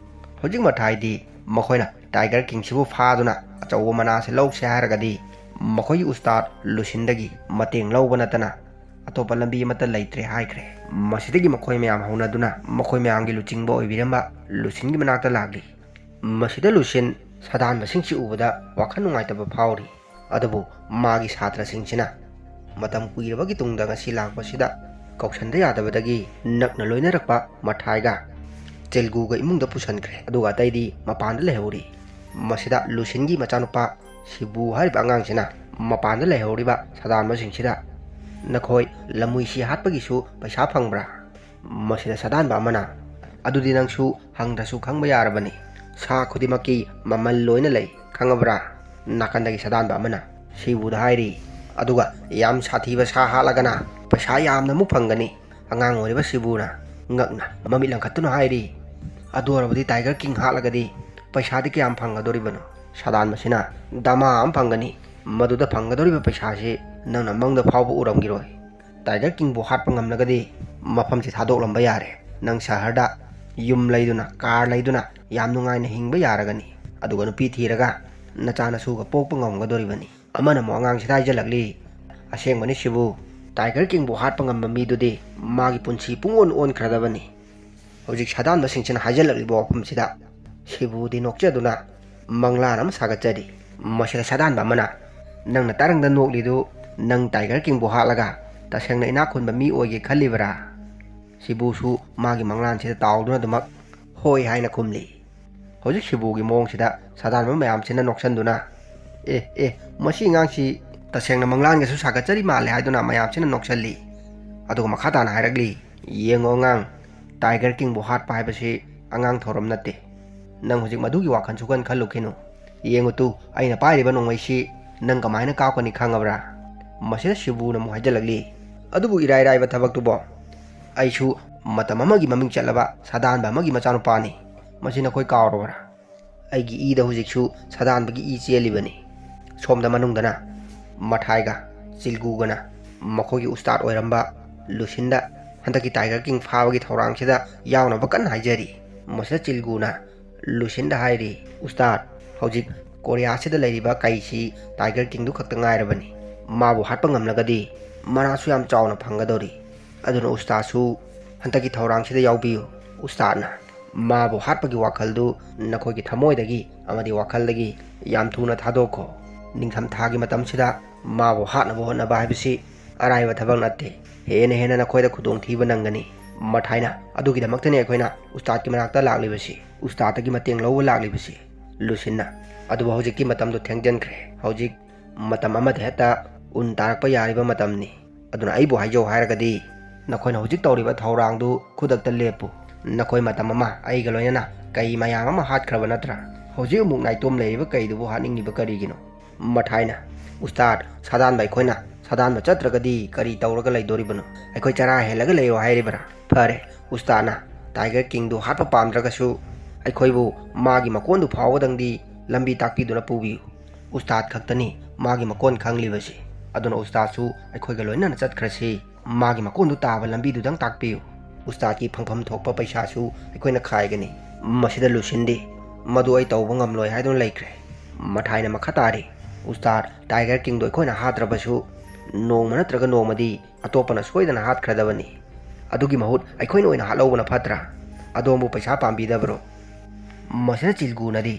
ꯍꯧꯖꯤꯛ ꯃꯊꯥꯏꯗꯤ ꯃꯈꯣꯏꯅ ꯇꯥꯏꯒꯔ ꯀꯤꯡꯁꯤꯕꯨ ꯐꯥꯗꯨꯅ ꯑꯆꯧꯕ ꯃꯅꯥꯁꯦ ꯂꯧꯁꯦ ꯍꯥꯏꯔꯒꯗꯤ ꯃꯈꯣꯏꯒꯤ ꯎꯁꯇꯥꯗ ꯂꯨꯁꯤꯟꯗꯒꯤ ꯃꯇꯦꯡ ꯂꯧꯕ ꯅꯠꯇꯅ ꯑꯇꯣꯞꯄ ꯂꯝꯕꯤ ꯑꯃꯠꯇ ꯂꯩꯇ꯭ꯔꯦ ꯍꯥꯏꯈ꯭ꯔꯦ꯫ ꯃꯁꯤꯗꯒꯤ ꯃꯈꯣꯏ ꯃꯌꯥꯝ ꯍꯧꯅꯗꯨꯅ ꯃꯈꯣꯏ ꯃꯌꯥꯝꯒꯤ ꯂꯨꯆꯤꯡꯕ ꯑꯣꯏꯕꯤꯔꯝꯕ ꯂꯨꯁꯤꯟꯒꯤ ꯃꯅꯥꯛꯇ ꯂꯥꯛꯂꯤ꯫ ꯃꯁꯤꯗ ꯂꯨꯁꯤꯟ ꯁꯥꯗꯥꯟꯕꯁꯤꯡꯁꯤ ꯎꯕꯗ ꯋꯥꯈꯜ ꯅꯨꯡꯉꯥꯏꯇꯕ ꯐꯥꯎꯔꯤ꯫ ꯑꯗꯨꯕꯨ ꯃꯥꯒꯤ ꯁꯥꯇ꯭ꯔꯁꯤꯡꯁꯤꯅ ꯃꯇꯝ ꯀꯨꯏꯔꯕꯒꯤ ꯇꯨꯡꯗ ꯉꯁꯤ ꯂꯥꯛꯄꯁꯤꯗ ꯀꯧꯁꯟꯗ ꯌꯥꯗꯕꯗꯒꯤ ꯅꯛꯅ ꯂꯣꯏꯅꯔꯛꯄ ꯃꯊꯥꯏꯒ ꯆꯦꯜꯒꯨꯒ ꯏꯃꯨꯡꯗ ꯄꯨꯁꯟꯈ꯭ꯔꯦ꯫ ꯑꯗꯨꯒ ꯑꯇꯩꯗꯤ ꯃꯄꯥꯟꯗ ꯂꯩꯍꯧꯔꯤ꯫ ꯃꯁꯤꯗ ꯂꯨꯁꯤꯟꯒꯤ ꯃꯆꯥꯅꯨꯄꯥ ꯁꯤꯕꯨ ꯍꯥꯏꯔꯤꯕ ꯑꯉꯥꯡꯁꯤꯅ ꯃꯄꯥꯟꯗ ꯂꯩꯍꯧꯔꯤꯕ ꯁꯥꯗꯥꯟꯕꯁꯤꯡꯁꯤꯗ, "ꯅꯈꯣꯏ ꯂꯝꯃꯨꯏꯁꯤ ꯍꯥꯠꯄꯒꯤꯁꯨ ꯄꯩꯁꯥ ꯐꯪꯕ꯭ꯔꯥ?" ꯃꯁꯤꯗ ꯁꯥꯗꯥꯟꯕ ꯑꯃꯅ, "ꯑꯗꯨꯗꯤ ꯅꯪꯁꯨ ꯍꯪꯗ꯭ꯔꯁꯨ ꯈꯪꯕ ꯌꯥꯔꯕꯅꯤ꯫ ꯁꯥ ꯈꯨꯗꯤꯡꯃꯛꯀꯤ ꯃꯃꯜ ꯂꯣꯏꯅ ꯂꯩ, ꯈꯪꯉꯕ꯭ꯔꯥ?" ꯅꯥꯀꯟꯗꯒꯤ ꯁꯥꯗꯥꯟꯕ ꯑꯃꯅ ꯁꯤꯕꯨꯗ ꯍꯥꯏꯔꯤ꯫ ꯑꯗꯨꯒ ꯌꯥꯝ ꯁꯥꯊꯤꯕ ꯁꯥ ꯍꯥꯠꯂꯒꯅ ꯄꯩꯁꯥ ꯌꯥꯝꯅ ꯑꯃꯨꯛ ꯐꯪꯒꯅꯤ꯫ ꯑꯉꯥꯡ ꯑꯣꯏꯔꯤꯕ ꯁꯤꯕꯨꯅ ꯉꯛꯅ ꯃꯃꯤꯠ ꯂꯪꯈꯠꯇꯨꯅ ꯍꯥꯏꯔꯤ, "ꯑꯗꯨ ꯑꯣꯏꯔꯕꯗꯤ ꯇꯥꯏꯒꯔ ꯀꯤꯡ ꯍꯥꯠꯂꯒꯗꯤ ꯄꯩꯁꯥꯗꯤ ꯀꯌꯥꯝ ꯐꯪꯒꯗꯣꯔꯤꯕꯅꯣ?" ꯁꯥꯗꯥꯟꯕꯁꯤꯅ, "ꯗꯃꯥ ꯑꯃ ꯐꯪꯒꯅꯤ꯫ ꯃꯗꯨꯗ ꯐꯪꯒꯗꯧꯔꯤꯕ ꯄꯩꯁꯥꯁꯤ ꯅꯪꯅ ꯃꯪꯗ ꯐꯥꯎꯕ ꯎꯔꯝꯈꯤꯔꯣꯏ꯫ ꯇꯥꯏꯒꯔ ꯀꯤꯡꯕꯨ ꯍꯥꯠꯄ ꯉꯝꯂꯒꯗꯤ ꯃꯐꯝꯁꯤ ꯊꯥꯗꯣꯛꯂꯝꯕ ꯌꯥꯔꯦ꯫ ꯅꯪ ꯁꯍꯔꯗ ꯌꯨꯝ ꯂꯩꯗꯨꯅ, ꯀꯥꯔ ꯂꯩꯗꯨꯅ ꯌꯥꯝ ꯅꯨꯡꯉꯥꯏꯅ ꯍꯤꯡꯕ ꯌꯥꯔꯒꯅꯤ꯫ ꯑꯗꯨꯒ ꯅꯨꯄꯤ ꯊꯤꯔꯒ ꯅꯆꯥ ꯅꯁꯨꯒ ꯄꯣꯛꯄ ꯉꯝꯒꯗꯣꯔꯤꯕꯅꯤ꯫" ꯑꯃꯅ ꯑꯃꯨꯛ ꯑꯉꯥꯡꯁꯤꯗ ꯍꯥꯏꯖꯜꯂꯛꯂꯤ, "ꯑꯁꯦꯡꯕꯅꯤ ꯁꯤꯕꯨ, ꯇꯥꯏꯒꯔ ꯀꯤꯡꯕꯨ ꯍꯥꯠꯄ ꯉꯝꯕ ꯃꯤꯗꯨꯗꯤ ꯃꯥꯒꯤ ꯄꯨꯟꯁꯤ ꯄꯨꯡꯑꯣꯟ ꯑꯣꯟꯈ꯭ꯔꯗꯕꯅꯤ꯫" ꯍꯧꯖꯤꯛ ꯁꯥꯗꯥꯟꯕꯁꯤꯡꯁꯤꯅ ꯍꯥꯏꯖꯜꯂꯛꯂꯤꯕ ꯋꯥꯐꯝꯁꯤꯗ ꯁꯤꯕꯨꯗꯤ ꯅꯣꯛꯆꯗꯨꯅ ꯃꯪꯂꯥꯟ ꯑꯃ ꯁꯥꯒꯠꯆꯔꯤ꯫ ꯃꯁꯤꯗ ꯁꯥꯗꯥꯟꯕ ꯑꯃꯅ, "ꯅꯪꯅ ꯇꯔꯪꯗ ꯅꯣꯛꯂꯤꯗꯨ ꯅꯪ ꯇꯥꯏꯒꯔ ꯀꯤꯡꯕꯨ ꯍꯥꯠꯂꯒ ꯇꯁꯦꯡꯅ ꯏꯅꯥꯛ ꯈꯨꯟꯕ ꯃꯤ ꯑꯣꯏꯒꯦ ꯈꯜꯂꯤꯕꯔꯥ?" ꯁꯤꯕꯨꯁꯨ ꯃꯥꯒꯤ ꯃꯪꯂꯥꯟꯁꯤꯗ ꯇꯥꯎꯗꯨꯅ ꯑꯗꯨꯃꯛ "ꯍꯣꯏ" ꯍꯥꯏꯅ ꯈꯨꯝꯂꯤ꯫ ꯍꯧꯖꯤꯛ ꯁꯤꯕꯨꯒꯤ ꯃꯑꯣꯡꯁꯤꯗ ꯁꯥꯗꯥꯟꯕ ꯃꯌꯥꯝꯁꯤꯅ ꯅꯣꯛꯁꯟꯗꯨꯅ, "ꯑꯦ ꯑꯦ, ꯃꯁꯤ ꯑꯉꯥꯡꯁꯤ ꯇꯁꯦꯡꯅ ꯃꯪꯂꯥꯟꯒꯁꯨ ꯁꯥꯒꯠꯆꯔꯤ ꯃꯥꯜꯂꯦ" ꯍꯥꯏꯗꯨꯅ ꯃꯌꯥꯝꯁꯤꯅ ꯅꯣꯛꯁꯜꯂꯤ꯫ ꯑꯗꯨꯒ ꯃꯈꯥ ꯇꯥꯅ ꯍꯥꯏꯔꯛꯂꯤ, "ꯌꯦꯡꯉꯣ ꯑꯉꯥꯡ, ꯇꯥꯏꯒꯔ ꯀꯤꯡꯕꯨ ꯍꯥꯠꯄ ꯍꯥꯏꯕꯁꯤ ꯑꯉꯥꯡ ꯊꯧꯔꯝ ꯅꯠꯇꯦ꯫ ꯅꯪ ꯍꯧꯖꯤꯛ ꯃꯗꯨꯒꯤ ꯋꯥꯈꯜꯁꯨ ꯈꯟ ꯈꯜꯂꯨꯈꯤꯅꯨ꯫ ꯌꯦꯡꯉꯨ ꯇꯨ, ꯑꯩꯅ ꯄꯥꯏꯔꯤꯕ ꯅꯣꯡꯃꯩꯁꯤ ꯅꯪ ꯀꯃꯥꯏꯅ ꯀꯥꯞꯀꯅꯤ ꯈꯪꯉꯕ꯭ꯔꯥ?" ꯃꯁꯤꯗ ꯁꯤꯕꯨꯅ ꯑꯃꯨꯛ ꯍꯥꯏꯖꯜꯂꯛꯂꯤ, "ꯑꯗꯨꯕꯨ ꯏꯔꯥꯏ ꯏꯔꯥꯏꯕ ꯊꯕꯛꯇꯨꯕꯣ? ꯑꯩꯁꯨ ꯃꯇꯝ ꯑꯃꯒꯤ ꯃꯃꯤꯡ ꯆꯠꯂꯕ ꯁꯥꯗꯥꯟꯕ ꯑꯃꯒꯤ ꯃꯆꯥꯅꯨꯄꯥꯅꯤ꯫ ꯃꯁꯤ ꯅꯈꯣꯏ ꯀꯥꯎꯔꯕ꯭ꯔꯥ? ꯑꯩꯒꯤ ꯏꯗ ꯍꯧꯖꯤꯛꯁꯨ ꯁꯥꯗꯥꯟꯕꯒꯤ ꯏ ꯆꯦꯜꯂꯤꯕꯅꯤ꯫" ꯁꯣꯝꯗ ꯃꯅꯨꯡꯗꯅ ꯃꯊꯥꯏꯒ ꯆꯤꯜꯒꯨꯒꯅ ꯃꯈꯣꯏꯒꯤ ꯎꯁꯇꯥꯗ ꯑꯣꯏꯔꯝꯕ ꯂꯨꯁꯤꯟꯗ ꯍꯟꯗꯛꯀꯤ ꯇꯥꯏꯒꯔ ꯀꯤꯡ ꯐꯥꯕꯒꯤ ꯊꯧꯔꯥꯡꯁꯤꯗ ꯌꯥꯎꯅꯕ ꯀꯟꯅ ꯍꯥꯏꯖꯔꯤ꯫ ꯃꯁꯤꯗ ꯆꯤꯜꯒꯨꯅ ꯂꯨꯁꯤꯟꯗ ꯍꯥꯏꯔꯤ, "ꯎꯁꯇꯥꯗ, ꯍꯧꯖꯤꯛ ꯀꯣꯔꯤꯌꯥꯁꯤꯗ ꯂꯩꯔꯤꯕ ꯀꯩꯁꯤ ꯇꯥꯏꯒꯔ ꯀꯤꯡꯗꯨ ꯈꯛꯇ ꯉꯥꯏꯔꯕꯅꯤ꯫ ꯃꯥꯕꯨ ꯍꯥꯠꯄ ꯉꯝꯂꯒꯗꯤ ꯃꯅꯥꯁꯨ ꯌꯥꯝ ꯆꯥꯎꯅ ꯐꯪꯒꯗꯧꯔꯤ꯫ ꯑꯗꯨꯅ ꯎꯁꯇꯥꯗꯁꯨ ꯍꯟꯗꯛꯀꯤ ꯊꯧꯔꯥꯡꯁꯤꯗ ꯌꯥꯎꯕꯤꯌꯨ꯫ ꯎꯁꯇꯥꯗꯅ ꯃꯥꯕꯨ ꯍꯥꯠꯄꯒꯤ ꯋꯥꯈꯜꯗꯨ ꯅꯈꯣꯏꯒꯤ ꯊꯃꯣꯏꯗꯒꯤ ꯑꯃꯗꯤ ꯋꯥꯈꯜꯗꯒꯤ ꯌꯥꯝ ꯊꯨꯅ ꯊꯥꯗꯣꯛꯈꯣ꯫ ꯅꯤꯡꯊꯝ ꯊꯥꯒꯤ ꯃꯇꯝꯁꯤꯗ ꯃꯥꯕꯨ ꯍꯥꯠꯅꯕ ꯍꯣꯠꯅꯕ ꯍꯥꯏꯕꯁꯤ ꯑꯔꯥꯏꯕ ꯊꯕꯛ ꯅꯠꯇꯦ꯫ ꯍꯦꯟꯅ ꯍꯦꯟꯅ ꯅꯈꯣꯏꯗ ꯈꯨꯗꯣꯡꯊꯤꯕ ꯅꯪꯒꯅꯤ꯫ ꯃꯊꯥꯏꯅ ꯑꯗꯨꯒꯤꯗꯃꯛꯇꯅꯤ ꯑꯩꯈꯣꯏꯅ ꯎꯁꯇꯥꯗꯀꯤ ꯃꯅꯥꯛꯇ ꯂꯥꯛꯂꯤꯕꯁꯤ, ꯎꯁꯇꯥꯗꯇꯒꯤ ꯃꯇꯦꯡ ꯂꯧꯕ ꯂꯥꯛꯂꯤꯕꯁꯤ꯫" ꯂꯨꯁꯤꯟꯅ, "ꯑꯗꯨꯕꯨ ꯍꯧꯖꯤꯛꯇꯤ ꯃꯇꯝꯗꯨ ꯊꯦꯡꯖꯤꯟꯈ꯭ꯔꯦ꯫ ꯍꯧꯖꯤꯛ ꯃꯇꯝ ꯑꯃꯗ ꯍꯦꯛꯇ ꯎꯟ ꯇꯥꯔꯛꯄ ꯌꯥꯔꯤꯕ ꯃꯇꯝꯅꯤ꯫ ꯑꯗꯨꯅ ꯑꯩꯕꯨ ꯍꯥꯏꯖꯧ ꯍꯥꯏꯔꯒꯗꯤ ꯅꯈꯣꯏꯅ ꯍꯧꯖꯤꯛ ꯇꯧꯔꯤꯕ ꯊꯧꯔꯥꯡꯗꯨ ꯈꯨꯗꯛꯇ ꯂꯦꯞꯄꯨ꯫ ꯅꯈꯣꯏ ꯃꯇꯝ ꯑꯃ ꯑꯩꯒ ꯂꯣꯏꯅꯅ ꯀꯩ ꯃꯌꯥꯝ ꯑꯃ ꯍꯥꯠꯈ꯭ꯔꯕ ꯅꯠꯇ꯭ꯔꯥ? ꯍꯧꯖꯤꯛ ꯑꯃꯨꯛ ꯅꯥꯏꯇꯣꯝ ꯂꯩꯔꯤꯕ ꯀꯩꯗꯨꯕꯨ ꯍꯥꯠꯅꯤꯡꯂꯤꯕ ꯀꯔꯤꯒꯤꯅꯣ?" ꯃꯊꯥꯏꯅ, "ꯎꯁꯇꯥꯗ, ꯁꯥꯗꯥꯟꯕ ꯑꯩꯈꯣꯏꯅ ꯁꯥꯗꯥꯟꯕ ꯆꯠꯇ꯭ꯔꯒꯗꯤ ꯀꯔꯤ ꯇꯧꯔꯒ ꯂꯩꯗꯣꯔꯤꯕꯅꯣ? ꯑꯩꯈꯣꯏ ꯆꯔꯥ ꯍꯦꯜꯂꯒ ꯂꯩꯔꯣ ꯍꯥꯏꯔꯤꯕ꯭ꯔꯥ? ꯐꯔꯦ, ꯎꯁꯇꯥꯗꯅ ꯇꯥꯏꯒꯔ ꯀꯤꯡꯗꯨ ꯍꯥꯠꯄ ꯄꯥꯝꯗ꯭ꯔꯒꯁꯨ ꯑꯩꯈꯣꯏꯕꯨ ꯃꯥꯒꯤ ꯃꯀꯣꯟꯗꯨ ꯐꯥꯎꯕꯗꯪꯗꯤ ꯂꯝꯕꯤ ꯇꯥꯛꯄꯤꯗꯨꯅ ꯄꯨꯕꯤꯌꯨ꯫ ꯎꯁꯇꯥꯗ ꯈꯛꯇꯅꯤ ꯃꯥꯒꯤ ꯃꯀꯣꯟ ꯈꯪꯂꯤꯕꯁꯤ꯫ ꯑꯗꯨꯅ ꯎꯁꯇꯥꯗꯁꯨ ꯑꯩꯈꯣꯏꯒ ꯂꯣꯏꯅꯅ ꯆꯠꯈ꯭ꯔꯁꯤ꯫ ꯃꯥꯒꯤ ꯃꯀꯣꯟꯗꯨ ꯇꯥꯕ ꯂꯝꯕꯤꯗꯨꯗꯪ ꯇꯥꯛꯄꯤꯌꯨ꯫ ꯎꯁꯇꯥꯗꯀꯤ ꯐꯪꯐꯝ ꯊꯣꯛꯄ ꯄꯩꯁꯥꯁꯨ ꯑꯩꯈꯣꯏꯅ ꯈꯥꯏꯒꯅꯤ꯫" ꯃꯁꯤꯗ ꯂꯨꯁꯤꯟꯗꯤ, "ꯃꯗꯨ ꯑꯩ ꯇꯧꯕ ꯉꯝꯂꯣꯏ" ꯍꯥꯏꯗꯨꯅ ꯂꯩꯈ꯭ꯔꯦ꯫ ꯃꯊꯥꯏꯅ ꯃꯈꯥ ꯇꯥꯔꯤ, "ꯎꯁꯇꯥꯗ, ꯇꯥꯏꯒꯔ ꯀꯤꯡꯗꯣ ꯑꯩꯈꯣꯏꯅ ꯍꯥꯠꯇ꯭ꯔꯕꯁꯨ ꯅꯣꯡꯃ ꯅꯠꯇ꯭ꯔꯒ ꯅꯣꯡꯃꯗꯤ ꯑꯇꯣꯞꯄꯅ ꯁꯣꯏꯗꯅ ꯍꯥꯠꯈ꯭ꯔꯗꯕꯅꯤ꯫ ꯑꯗꯨꯒꯤ ꯃꯍꯨꯠ ꯑꯩꯈꯣꯏꯅ ꯑꯣꯏꯅ ꯍꯥꯠꯍꯧꯕꯅ ꯐꯠꯇ꯭ꯔꯥ? ꯑꯗꯣꯝꯕꯨ ꯄꯩꯁꯥ ꯄꯥꯝꯕꯤꯗꯕ꯭ꯔꯣ?" ꯃꯁꯤꯅ ꯆꯤꯜꯒꯨꯅꯗꯤ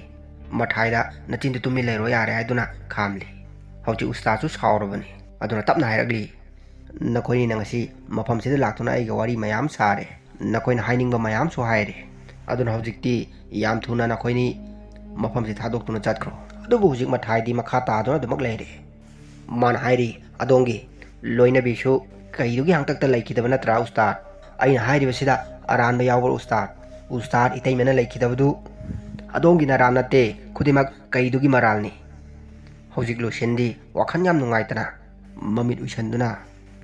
ꯃꯊꯥꯏꯗ "ꯅꯆꯤꯟꯗꯨ ꯇꯨꯃꯤꯟ ꯂꯩꯔꯣ ꯌꯥꯔꯦ" ꯍꯥꯏꯗꯨꯅ ꯈꯥꯝꯂꯤ꯫ ꯍꯧꯖꯤꯛ ꯎꯁꯇꯥꯗꯁꯨ ꯁꯥꯎꯔꯕꯅꯤ꯫ ꯑꯗꯨꯅ ꯇꯞꯅ ꯍꯥꯏꯔꯛꯂꯤ, ꯅꯈꯣꯏꯅꯤꯅ ꯉꯁꯤ ꯃꯐꯝꯁꯤꯗ ꯂꯥꯛꯇꯨꯅ ꯑꯩꯒ ꯋꯥꯔꯤ ꯃꯌꯥꯝ ꯁꯥꯔꯦ, ꯅꯈꯣꯏꯅ ꯍꯥꯏꯅꯤꯡꯕ ꯃꯌꯥꯝꯁꯨ ꯍꯥꯏꯔꯦ, ꯑꯗꯨꯅ ꯍꯧꯖꯤꯛꯇꯤ ꯌꯥꯝ ꯊꯨꯅ ꯅꯈꯣꯏꯅꯤ ꯃꯐꯝꯁꯤ ꯊꯥꯗꯣꯛꯇꯨꯅ ꯆꯠꯈ꯭ꯔꯣ꯫ ꯑꯗꯨꯕꯨ ꯍꯧꯖꯤꯛ ꯃꯊꯥꯏꯗꯤ ꯃꯈꯥ ꯇꯥꯗꯨꯅ ꯑꯗꯨꯃꯛ ꯂꯩꯔꯦ꯫ ꯃꯥꯅ ꯍꯥꯏꯔꯤ, "ꯑꯗꯣꯝꯒꯤ ꯂꯣꯏꯅꯕꯤꯁꯨ ꯀꯩꯗꯨꯒꯤ ꯍꯥꯡꯇꯛꯇ ꯂꯩꯈꯤꯗꯕ ꯅꯠꯇ꯭ꯔꯥ ꯎꯁꯇꯥꯗ? ꯑꯩꯅ ꯍꯥꯏꯔꯤꯕꯁꯤꯗ ꯑꯔꯥꯟꯕ ꯌꯥꯎꯕ꯭ꯔꯥ ꯎꯁꯇꯥꯗ? ꯎꯁꯇꯥꯗ ꯏꯇꯩꯃꯅ ꯂꯩꯈꯤꯗꯕꯗꯨ ꯑꯗꯣꯝꯒꯤ ꯅꯔꯥꯟ ꯅꯠꯇꯦ, ꯈꯨꯗꯤꯡꯃꯛ ꯀꯩꯗꯨꯒꯤ ꯃꯔꯥꯜꯅꯤ"꯫ ꯍꯧꯖꯤꯛ ꯂꯨꯁꯤꯟꯗꯤ ꯋꯥꯈꯜ ꯌꯥꯝ ꯅꯨꯡꯉꯥꯏꯇꯅ ꯃꯃꯤꯠ ꯎꯏꯁꯟꯗꯨꯅ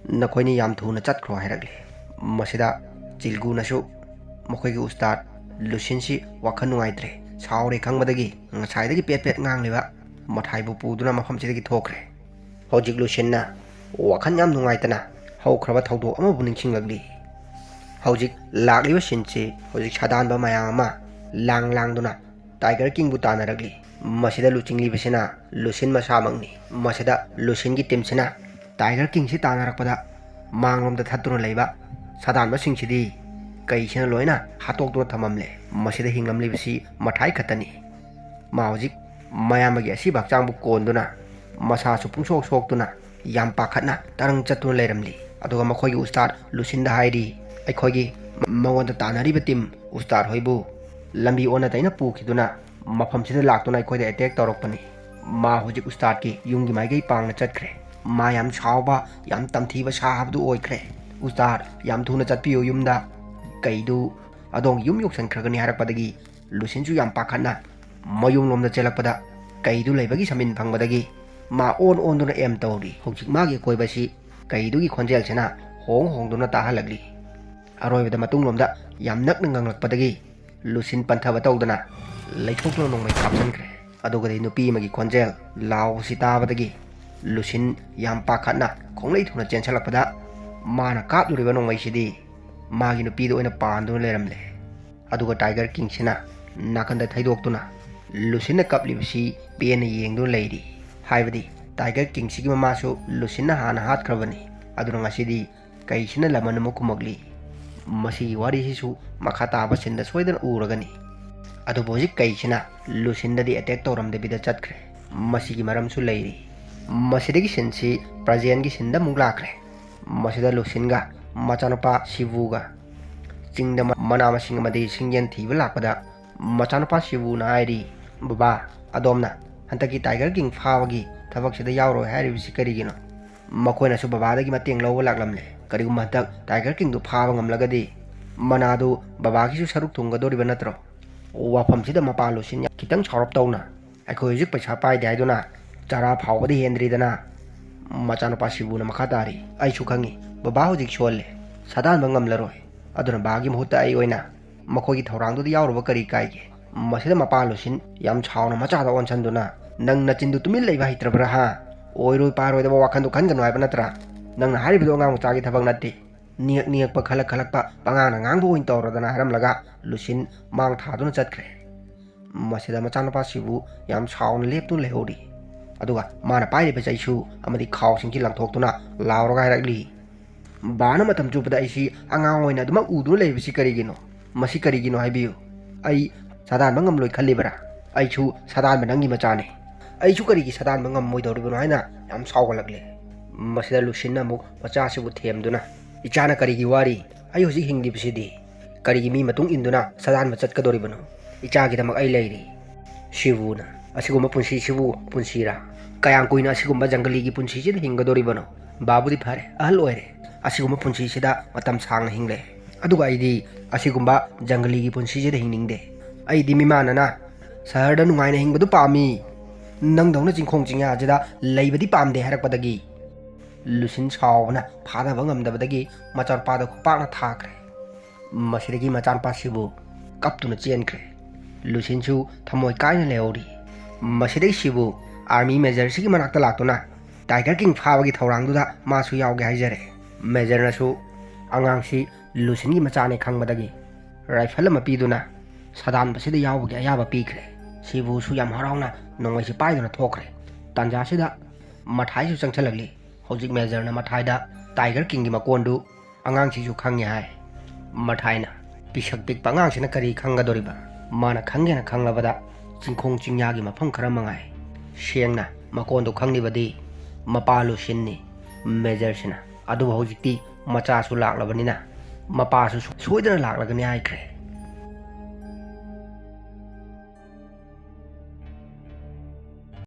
"ꯅꯈꯣꯏꯅꯤ ꯌꯥꯝ ꯊꯨꯅ ꯆꯠꯈ꯭ꯔꯣ" ꯍꯥꯏꯔꯛꯂꯦ꯫ ꯃꯁꯤꯗ ꯆꯤꯜꯒꯨꯅꯁꯨ ꯃꯈꯣꯏꯒꯤ ꯎꯁꯇꯥꯗ ꯂꯨꯁꯤꯟꯁꯤ ꯋꯥꯈꯜ ꯅꯨꯡꯉꯥꯏꯇ꯭ꯔꯦ, ꯁꯥꯎꯔꯦ ꯈꯪꯕꯗꯒꯤ ꯉꯁꯥꯏꯗꯒꯤ ꯄꯦꯠ ꯄꯦꯠ ꯉꯥꯡꯂꯤꯕ ꯃꯊꯥꯏꯕꯨ ꯄꯨꯗꯨꯅ ꯃꯐꯝꯁꯤꯗꯒꯤ ꯊꯣꯛꯈ꯭ꯔꯦ꯫ ꯍꯧꯖꯤꯛ ꯂꯨꯁꯤꯟꯅ ꯋꯥꯈꯜ ꯌꯥꯝ ꯅꯨꯡꯉꯥꯏꯇꯅ ꯍꯧꯈ꯭ꯔꯕ ꯊꯧꯗꯣꯛ ꯑꯃꯕꯨ ꯅꯤꯡꯁꯤꯡꯂꯛꯂꯤ꯫ ꯍꯧꯖꯤꯛ ꯂꯥꯛꯂꯤꯕ ꯁꯤꯟꯁꯤ ꯍꯧꯖꯤꯛ ꯁꯥꯗꯥꯟꯕ ꯃꯌꯥꯝ ꯑꯃ ꯂꯥꯡ ꯂꯥꯡꯗꯨꯅ ꯇꯥꯏꯒꯔ ꯀꯤꯡꯕꯨ ꯇꯥꯟꯅꯔꯛꯂꯤ꯫ ꯃꯁꯤꯗ ꯂꯨꯆꯤꯡꯂꯤꯕꯁꯤꯅ ꯂꯨꯁꯤꯟ ꯃꯁꯥꯃꯛꯅꯤ꯫ ꯃꯁꯤꯗ ꯂꯨꯁꯤꯟꯒꯤ ꯇꯤꯝꯁꯤꯅ ꯇꯥꯏꯒꯔ ꯀꯤꯡꯁꯤ ꯇꯥꯟꯅꯔꯛꯄꯗ ꯃꯥꯡꯂꯣꯝꯗ ꯊꯠꯇꯨꯅ ꯂꯩꯕ ꯁꯥꯗꯥꯟꯕꯁꯤꯡꯁꯤꯗꯤ ꯀꯩꯁꯤꯅ ꯂꯣꯏꯅ ꯍꯥꯠꯇꯣꯛꯇꯨꯅ ꯊꯝꯃꯝꯂꯦ꯫ ꯃꯁꯤꯗ ꯍꯤꯡꯂꯝꯂꯤꯕꯁꯤ ꯃꯊꯥꯏ ꯈꯛꯇꯅꯤ꯫ ꯃꯥ ꯍꯧꯖꯤꯛ ꯃꯌꯥꯝꯕꯒꯤ ꯑꯁꯤꯕ ꯍꯛꯆꯥꯡꯕꯨ ꯀꯣꯟꯗꯨꯅ ꯃꯁꯥꯁꯨ ꯄꯨꯡꯁꯣꯛ ꯁꯣꯛꯇꯨꯅ ꯌꯥꯝ ꯄꯥꯈꯠꯅ ꯇꯔꯪ ꯆꯠꯇꯨꯅ ꯂꯩꯔꯝꯂꯤ꯫ ꯑꯗꯨꯒ ꯃꯈꯣꯏꯒꯤ ꯎꯁꯇꯥꯗ ꯂꯨꯁꯤꯟꯗ ꯍꯥꯏꯔꯤ, "ꯑꯩꯈꯣꯏꯒꯤ ꯃꯉꯣꯟꯗ ꯇꯥꯟꯅꯔꯤꯕ ꯇꯤꯝ ꯎꯁꯇꯥꯗ ꯍꯣꯏꯕꯨ ꯂꯝꯕꯤ ꯑꯣꯟꯅ ꯇꯩꯅ ꯄꯨꯈꯤꯗꯨꯅ ꯃꯐꯝꯁꯤꯗ ꯂꯥꯛꯇꯨꯅ ꯑꯩꯈꯣꯏꯗ ꯑꯦꯇꯦꯛ ꯇꯧꯔꯛꯄꯅꯤ"꯫ ꯃꯥ ꯍꯧꯖꯤꯛ ꯎꯁꯇꯥꯗꯀꯤ ꯌꯨꯝꯒꯤ ꯃꯥꯏꯀꯩ ꯄꯥꯡꯅ ꯆꯠꯈ꯭ꯔꯦ꯫ ꯃꯥ ꯌꯥꯝ ꯁꯥꯎꯕ, ꯌꯥꯝ ꯇꯝꯊꯤꯕ ꯁꯥ ꯍꯥꯏꯕꯗꯨ ꯑꯣꯏꯈ꯭ꯔꯦ꯫ "ꯎꯁꯇꯥꯗ, ꯌꯥꯝ ꯊꯨꯅ ꯆꯠꯄꯤꯌꯨ ꯌꯨꯝꯗ, ꯀꯩꯗꯨ ꯑꯗꯣꯝꯒꯤ ꯌꯨꯝ ꯌꯧꯁꯤꯟꯈ꯭ꯔꯒꯅꯤ" ꯍꯥꯏꯔꯛꯄꯗꯒꯤ ꯂꯨꯁꯤꯟꯁꯨ ꯌꯥꯝ ꯄꯥꯈꯠꯅ ꯃꯌꯨꯝꯂꯣꯝꯗ ꯆꯦꯜꯂꯛꯄꯗ ꯀꯩꯗꯨ ꯂꯩꯕꯒꯤ ꯁꯃꯤꯟ ꯐꯪꯕꯗꯒꯤ ꯃꯥ ꯑꯣꯟ ꯑꯣꯟꯗꯨꯅ ꯑꯦꯝ ꯇꯧꯔꯤ꯫ ꯍꯧꯖꯤꯛ ꯃꯥꯒꯤ ꯑꯀꯣꯏꯕꯁꯤ ꯀꯩꯗꯨꯒꯤ ꯈꯣꯟꯖꯦꯜꯁꯤꯅ ꯍꯣꯡ ꯍꯣꯡꯗꯨꯅ ꯇꯥꯍꯜꯂꯛꯂꯤ꯫ ꯑꯔꯣꯏꯕꯗ ꯃꯇꯨꯡꯂꯣꯝꯗ ꯌꯥꯝ ꯅꯛꯅ ꯉꯪꯂꯛꯄꯗꯒꯤ ꯂꯨꯁꯤꯟ ꯄꯟꯊꯕ ꯇꯧꯗꯅ ꯂꯩꯊꯣꯛꯇꯨꯅ ꯅꯣꯡꯃꯩ ꯀꯥꯞꯁꯤꯟꯈ꯭ꯔꯦ꯫ ꯑꯗꯨꯒꯗꯤ ꯅꯨꯄꯤ ꯑꯃꯒꯤ ꯈꯣꯟꯖꯦꯜ ꯂꯥꯎꯕꯁꯤ ꯇꯥꯕꯗꯒꯤ ꯂꯨꯁꯤꯟ ꯌꯥꯝ ꯄꯥꯈꯠꯅ ꯈꯣꯡꯂꯩ ꯊꯨꯅ ꯆꯦꯟꯁꯤꯜꯂꯛꯄꯗ ꯃꯥꯅ ꯀꯥꯞꯂꯨꯔꯤꯕ ꯅꯣꯡꯃꯩꯁꯤꯗꯤ ꯃꯥꯒꯤ ꯅꯨꯄꯤꯗ ꯑꯣꯏꯅ ꯄꯥꯟꯗꯨꯅ ꯂꯩꯔꯝꯂꯦ꯫ ꯑꯗꯨꯒ ꯇꯥꯏꯒꯔ ꯀꯤꯡꯁꯤꯅ ꯅꯥꯀꯟꯗ ꯊꯩꯗꯣꯛꯇꯨꯅ ꯂꯨꯁꯤꯟꯅ ꯀꯞꯂꯤꯕꯁꯤ ꯄꯦꯟꯅ ꯌꯦꯡꯗꯨꯅ ꯂꯩꯔꯤ꯫ ꯍꯥꯏꯕꯗꯤ ꯇꯥꯏꯒꯔ ꯀꯤꯡꯁꯤꯒꯤ ꯃꯃꯥꯁꯨ ꯂꯨꯁꯤꯟꯅ ꯍꯥꯟꯅ ꯍꯥꯠꯈ꯭ꯔꯕꯅꯤ꯫ ꯑꯗꯨꯅ ꯉꯁꯤꯗꯤ ꯀꯩꯁꯤꯅ ꯂꯃꯟ ꯑꯃ ꯈꯨꯝꯃꯛꯂꯤ꯫ ꯃꯁꯤꯒꯤ ꯋꯥꯔꯤꯁꯤꯁꯨ ꯃꯈꯥ ꯇꯥꯕ ꯁꯤꯟꯗ ꯁꯣꯏꯗꯅ ꯎꯔꯒꯅꯤ꯫ ꯑꯗꯨꯕꯨ ꯍꯧꯖꯤꯛ ꯀꯩꯁꯤꯅ ꯂꯨꯁꯤꯟꯗꯗꯤ ꯑꯦꯇꯦꯛ ꯇꯧꯔꯝꯗꯕꯤꯗ ꯆꯠꯈ꯭ꯔꯦ꯫ ꯃꯁꯤꯒꯤ ꯃꯔꯝꯁꯨ ꯂꯩꯔꯤ꯫ ꯃꯁꯤꯗꯒꯤ ꯁꯤꯟꯁꯤ ꯄ꯭ꯔꯖꯦꯟꯒꯤ ꯁꯤꯟꯗ ꯑꯃꯨꯛ ꯂꯥꯛꯈ꯭ꯔꯦ꯫ ꯃꯁꯤꯗ ꯂꯨꯁꯤꯟꯒ ꯃꯆꯥꯅꯨꯄꯥ ꯁꯤꯕꯨꯒ ꯆꯤꯡꯗ ꯃ-, ꯃꯅꯥ ꯃꯁꯤꯡ ꯑꯃꯗꯤ ꯁꯤꯡꯌꯦꯟ ꯊꯤꯕ ꯂꯥꯛꯄꯗ, ꯃꯆꯥꯅꯨꯄꯥ ꯁꯤꯕꯨꯅ ꯍꯥꯏꯔꯤ, "ꯕꯕꯥ, ꯑꯗꯣꯝꯅ ꯍꯟꯗꯛꯀꯤ ꯇꯥꯏꯒꯔ ꯀꯤꯡ ꯐꯥꯕꯒꯤ ꯊꯕꯛꯁꯤꯗ ꯌꯥꯎꯔꯣꯏ ꯍꯥꯏꯔꯤꯕꯁꯤ ꯀꯔꯤꯒꯤꯅꯣ?" "ꯃꯈꯣꯏꯅꯁꯨ ꯕꯕꯥꯗꯒꯤ ꯃꯇꯦꯡ ꯂꯧꯕ ꯂꯥꯛꯂꯝꯂꯦ꯫ ꯀꯔꯤꯒꯨꯝꯕ ꯍꯟꯗꯛ ꯇꯥꯏꯒꯔ ꯀꯤꯡꯗꯨ ꯐꯥꯕ ꯉꯝꯂꯒꯗꯤ, ꯃꯅꯥꯗꯨ ꯕꯕꯥꯒꯤꯁꯨ ꯁꯔꯨꯛ ꯊꯨꯡꯒꯗꯧꯔꯤꯕ ꯅꯠꯇ꯭ꯔꯣ?" ꯋꯥꯐꯝꯁꯤꯗ ꯃꯄꯥ ꯂꯨꯁꯤꯟ ꯈꯤꯇꯪ ꯁꯥꯎꯔꯞ ꯇꯧꯅ, "ꯑꯩꯈꯣꯏ ꯍꯧꯖꯤꯛ ꯄꯩꯁꯥ ꯄꯥꯏꯗꯦ ꯍꯥꯏꯗꯨꯅ ꯆꯔꯥ ꯐꯥꯎꯕꯗꯤ ꯍꯦꯟꯗ꯭ꯔꯤꯗꯅ?" ꯃꯆꯥꯅꯨꯄꯥ ꯁꯤꯕꯨꯅ ꯃꯈꯥ ꯇꯥꯔꯤ, "ꯑꯩꯁꯨ ꯈꯪꯉꯤ, ꯕꯕꯥ ꯍꯧꯖꯤꯛ ꯁꯣꯜꯂꯦ, ꯁꯥꯗꯥꯟꯕ ꯉꯝꯂꯔꯣꯏ꯫ ꯑꯗꯨꯅ ꯕꯕꯥꯒꯤ ꯃꯍꯨꯠꯇ ꯑꯩ ꯑꯣꯏꯅ ꯃꯈꯣꯏꯒꯤ ꯊꯧꯔꯥꯡꯗꯨꯗ ꯌꯥꯎꯔꯨꯕ ꯀꯔꯤ ꯀꯥꯏꯒꯦ?" ꯃꯁꯤꯗ ꯃꯄꯥ ꯂꯨꯁꯤꯟ ꯌꯥꯝ ꯁꯥꯎꯅ ꯃꯆꯥꯗ ꯑꯣꯟꯁꯤꯟꯗꯨꯅ, "ꯅꯪ ꯅꯆꯤꯟꯗꯨ ꯇꯨꯃꯤꯟ ꯂꯩꯕ ꯍꯩꯇ꯭ꯔꯕ꯭ꯔꯥ, ꯍꯥ? ꯑꯣꯏꯔꯣꯏ ꯄꯥꯔꯣꯏꯗꯕ ꯋꯥꯈꯟꯗꯨ ꯈꯟꯒꯅꯨ ꯍꯥꯏꯕ ꯅꯠꯇ꯭ꯔꯥ? ꯅꯪꯅ ꯍꯥꯏꯔꯤꯕꯗꯨ ꯑꯉꯥꯡ ꯃꯆꯥꯒꯤ ꯊꯕꯛ ꯅꯠꯇꯦ꯫ ꯅꯤꯌꯛ ꯅꯤꯌꯛꯄ ꯈꯜꯂꯛ ꯈꯜꯂꯛꯄ ꯄꯉꯥꯡꯅ ꯉꯥꯡꯕ ꯑꯣꯏꯅ ꯇꯧꯔꯗꯅ" ꯍꯥꯏꯔꯝꯂꯒ ꯂꯨꯁꯤꯟ ꯃꯥꯡ ꯊꯥꯗꯨꯅ ꯆꯠꯈ꯭ꯔꯦ꯫ ꯃꯁꯤꯗ ꯃꯆꯥꯅꯨꯄꯥꯁꯤꯕꯨ ꯌꯥꯝ ꯁꯥꯎꯅ ꯂꯦꯞꯇꯨꯅ ꯂꯩꯍꯧꯔꯤ꯫ ꯑꯗꯨꯒ ꯃꯥꯅ ꯄꯥꯏꯔꯤꯕ ꯆꯩꯁꯨ ꯑꯃꯗꯤ ꯈꯥꯎꯁꯤꯡꯁꯤ ꯂꯪꯊꯣꯛꯇꯨꯅ ꯂꯥꯎꯔꯒ ꯍꯥꯏꯔꯛꯂꯤ, "ꯕꯥꯅ ꯃꯇꯝ ꯆꯨꯞꯄꯗ ꯑꯩꯁꯤ ꯑꯉꯥꯡ ꯑꯣꯏꯅ ꯑꯗꯨꯃꯛ ꯎꯗꯨꯅ ꯂꯩꯕꯁꯤ ꯀꯔꯤꯒꯤꯅꯣ? ꯃꯁꯤ ꯀꯔꯤꯒꯤꯅꯣ ꯍꯥꯏꯕꯤꯌꯨ꯫ ꯑꯩ ꯁꯥꯗꯥꯟꯕ ꯉꯝꯂꯣꯏ ꯈꯜꯂꯤꯕꯔꯥ? ꯑꯩꯁꯨ ꯁꯥꯗꯥꯟꯕ ꯅꯪꯒꯤ ꯃꯆꯥꯅꯤ꯫ ꯑꯩꯁꯨ ꯀꯔꯤꯒꯤ ꯁꯥꯗꯥꯟꯕ ꯉꯝꯃꯣꯏꯗꯧꯔꯤꯕꯅꯣ?" ꯍꯥꯏꯅ ꯌꯥꯝ ꯁꯥꯎꯒꯠꯂꯛꯂꯦ꯫ ꯃꯁꯤꯗ ꯂꯨꯁꯤꯟꯅ ꯑꯃꯨꯛ ꯃꯆꯥꯁꯤꯕꯨ ꯊꯦꯝꯗꯨꯅ, "ꯏꯆꯥꯅ ꯀꯔꯤꯒꯤ ꯋꯥꯔꯤ? ꯑꯩ ꯍꯧꯖꯤꯛ ꯍꯤꯡꯂꯤꯕꯁꯤꯗꯤ꯫ ꯀꯔꯤꯒꯤ ꯃꯤ ꯃꯇꯨꯡ ꯏꯟꯗꯨꯅ ꯁꯥꯗꯥꯟꯕ ꯆꯠꯀꯗꯧꯔꯤꯕꯅꯣ? ꯏꯆꯥꯒꯤꯗꯃꯛ ꯑꯩ ꯂꯩꯔꯤ꯫" ꯁꯤꯕꯨꯅ, "ꯑꯁꯤꯒꯨꯝꯕ ꯄꯨꯟꯁꯤꯁꯤꯕꯨ ꯄꯨꯟꯁꯤꯔꯥ? ꯀꯌꯥꯝ ꯀꯨꯏꯅ ꯑꯁꯤꯒꯨꯝꯕ ꯖꯪꯒꯂꯤꯒꯤ ꯄꯨꯟꯁꯤꯁꯤꯗ ꯍꯤꯡꯒꯗꯧꯔꯤꯕꯅꯣ? ꯕꯥꯕꯨꯗꯤ ꯐꯔꯦ, ꯑꯍꯜ ꯑꯣꯏꯔꯦ꯫ ꯑꯁꯤꯒꯨꯝꯕ ꯄꯨꯟꯁꯤꯁꯤꯗ ꯃꯇꯝ ꯁꯥꯡꯅ ꯍꯤꯡꯂꯦ꯫ ꯑꯗꯨꯒ ꯑꯩꯗꯤ ꯑꯁꯤꯒꯨꯝꯕ ꯖꯪꯒꯂꯤꯒꯤ ꯄꯨꯟꯁꯤꯁꯤꯗ ꯍꯤꯡꯅꯤꯡꯗꯦ꯫ ꯑꯩꯗꯤ ꯃꯤꯃꯥꯟꯅꯅ ꯁꯍꯔꯗ ꯅꯨꯡꯉꯥꯏꯅ ꯍꯤꯡꯕꯗꯨ ꯄꯥꯝꯃꯤ꯫ ꯅꯪꯗꯧꯅ ꯆꯤꯡꯈꯣꯡ ꯆꯤꯡꯌꯥꯁꯤꯗ ꯂꯩꯕꯗꯤ ꯄꯥꯝꯗꯦ" ꯍꯥꯏꯔꯛꯄꯗꯒꯤ ꯂꯨꯁꯤꯟ ꯁꯥꯎꯕꯅ ꯐꯥꯊꯕ ꯉꯝꯗꯕꯗꯒꯤ ꯃꯆꯥꯅꯨꯄꯥꯗ ꯈꯨꯄꯥꯛꯅ ꯊꯥꯈ꯭ꯔꯦ꯫ ꯃꯁꯤꯗꯒꯤ ꯃꯆꯥꯅꯨꯄꯥꯁꯤꯕꯨ ꯀꯞꯇꯨꯅ ꯆꯦꯟꯈ꯭ꯔꯦ꯫ ꯂꯨꯁꯤꯟꯁꯨ ꯊꯃꯣꯏ ꯀꯥꯏꯅ ꯂꯩꯍꯧꯔꯤ꯫ ꯃꯁꯤꯗꯒꯤ ꯁꯤꯕꯨ ꯑꯥꯔꯃꯤ ꯃꯦꯖꯔꯁꯤꯒꯤ ꯃꯅꯥꯛꯇ ꯂꯥꯛꯇꯨꯅ ꯇꯥꯏꯒꯔ ꯀꯤꯡ ꯐꯥꯕꯒꯤ ꯊꯧꯔꯥꯡꯗꯨꯗ ꯃꯥꯁꯨ ꯌꯥꯎꯒꯦ ꯍꯥꯏꯖꯔꯦ꯫ ꯃꯦꯖꯔꯅꯁꯨ ꯑꯉꯥꯡꯁꯤ ꯂꯨꯁꯤꯟꯒꯤ ꯃꯆꯥꯅꯦ ꯈꯪꯕꯗꯒꯤ ꯔꯥꯏꯐꯜ ꯑꯃ ꯄꯤꯗꯨꯅ ꯁꯥꯗꯥꯟꯕꯁꯤꯗ ꯌꯥꯎꯕꯒꯤ ꯑꯌꯥꯕ ꯄꯤꯈ꯭ꯔꯦ꯫ ꯁꯤꯕꯨꯁꯨ ꯌꯥꯝ ꯍꯔꯥꯎꯅ ꯅꯣꯡꯃꯩꯁꯤ ꯄꯥꯏꯗꯨꯅ ꯊꯣꯛꯈ꯭ꯔꯦ꯫ ꯇꯥꯟꯖꯥꯁꯤꯗ ꯃꯊꯥꯏꯁꯨ ꯆꯪꯁꯤꯜꯂꯛꯂꯤ꯫ ꯍꯧꯖꯤꯛ ꯃꯦꯖꯔꯅ ꯃꯊꯥꯏꯗ ꯇꯥꯏꯒꯔ ꯀꯤꯡꯒꯤ ꯃꯀꯣꯟꯗꯨ ꯑꯉꯥꯡꯁꯤꯁꯨ ꯈꯪꯉꯦ ꯍꯥꯏ꯫ ꯃꯊꯥꯏꯅ, "ꯄꯤꯁꯛ ꯄꯤꯛꯄ ꯑꯉꯥꯡꯁꯤꯅ ꯀꯔꯤ ꯈꯪꯒꯗꯧꯔꯤꯕ? ꯃꯥꯅ ꯈꯪꯒꯦꯅ ꯈꯪꯂꯕꯗ ꯆꯤꯡꯈꯣꯡ ꯆꯤꯡꯌꯥꯒꯤ ꯃꯐꯝ ꯈꯔ ꯃꯉꯥꯏ꯫ ꯁꯦꯡꯅ ꯃꯀꯣꯟꯗꯨ ꯈꯪꯂꯤꯕꯗꯤ ꯃꯄꯥ ꯂꯨꯁꯤꯟꯅꯤ꯫" ꯃꯦꯖꯔꯁꯤꯅ, ꯑꯗꯨꯕꯨ ꯍꯧꯖꯤꯛꯇꯤ ꯃꯆꯥꯁꯨ ꯂꯥꯛꯂꯕꯅꯤꯅ ꯃꯄꯥꯁꯨ ꯁꯣꯏꯗꯅ ꯂꯥꯛꯂꯒꯅꯤ ꯍꯥꯏꯈ꯭ꯔꯦ꯫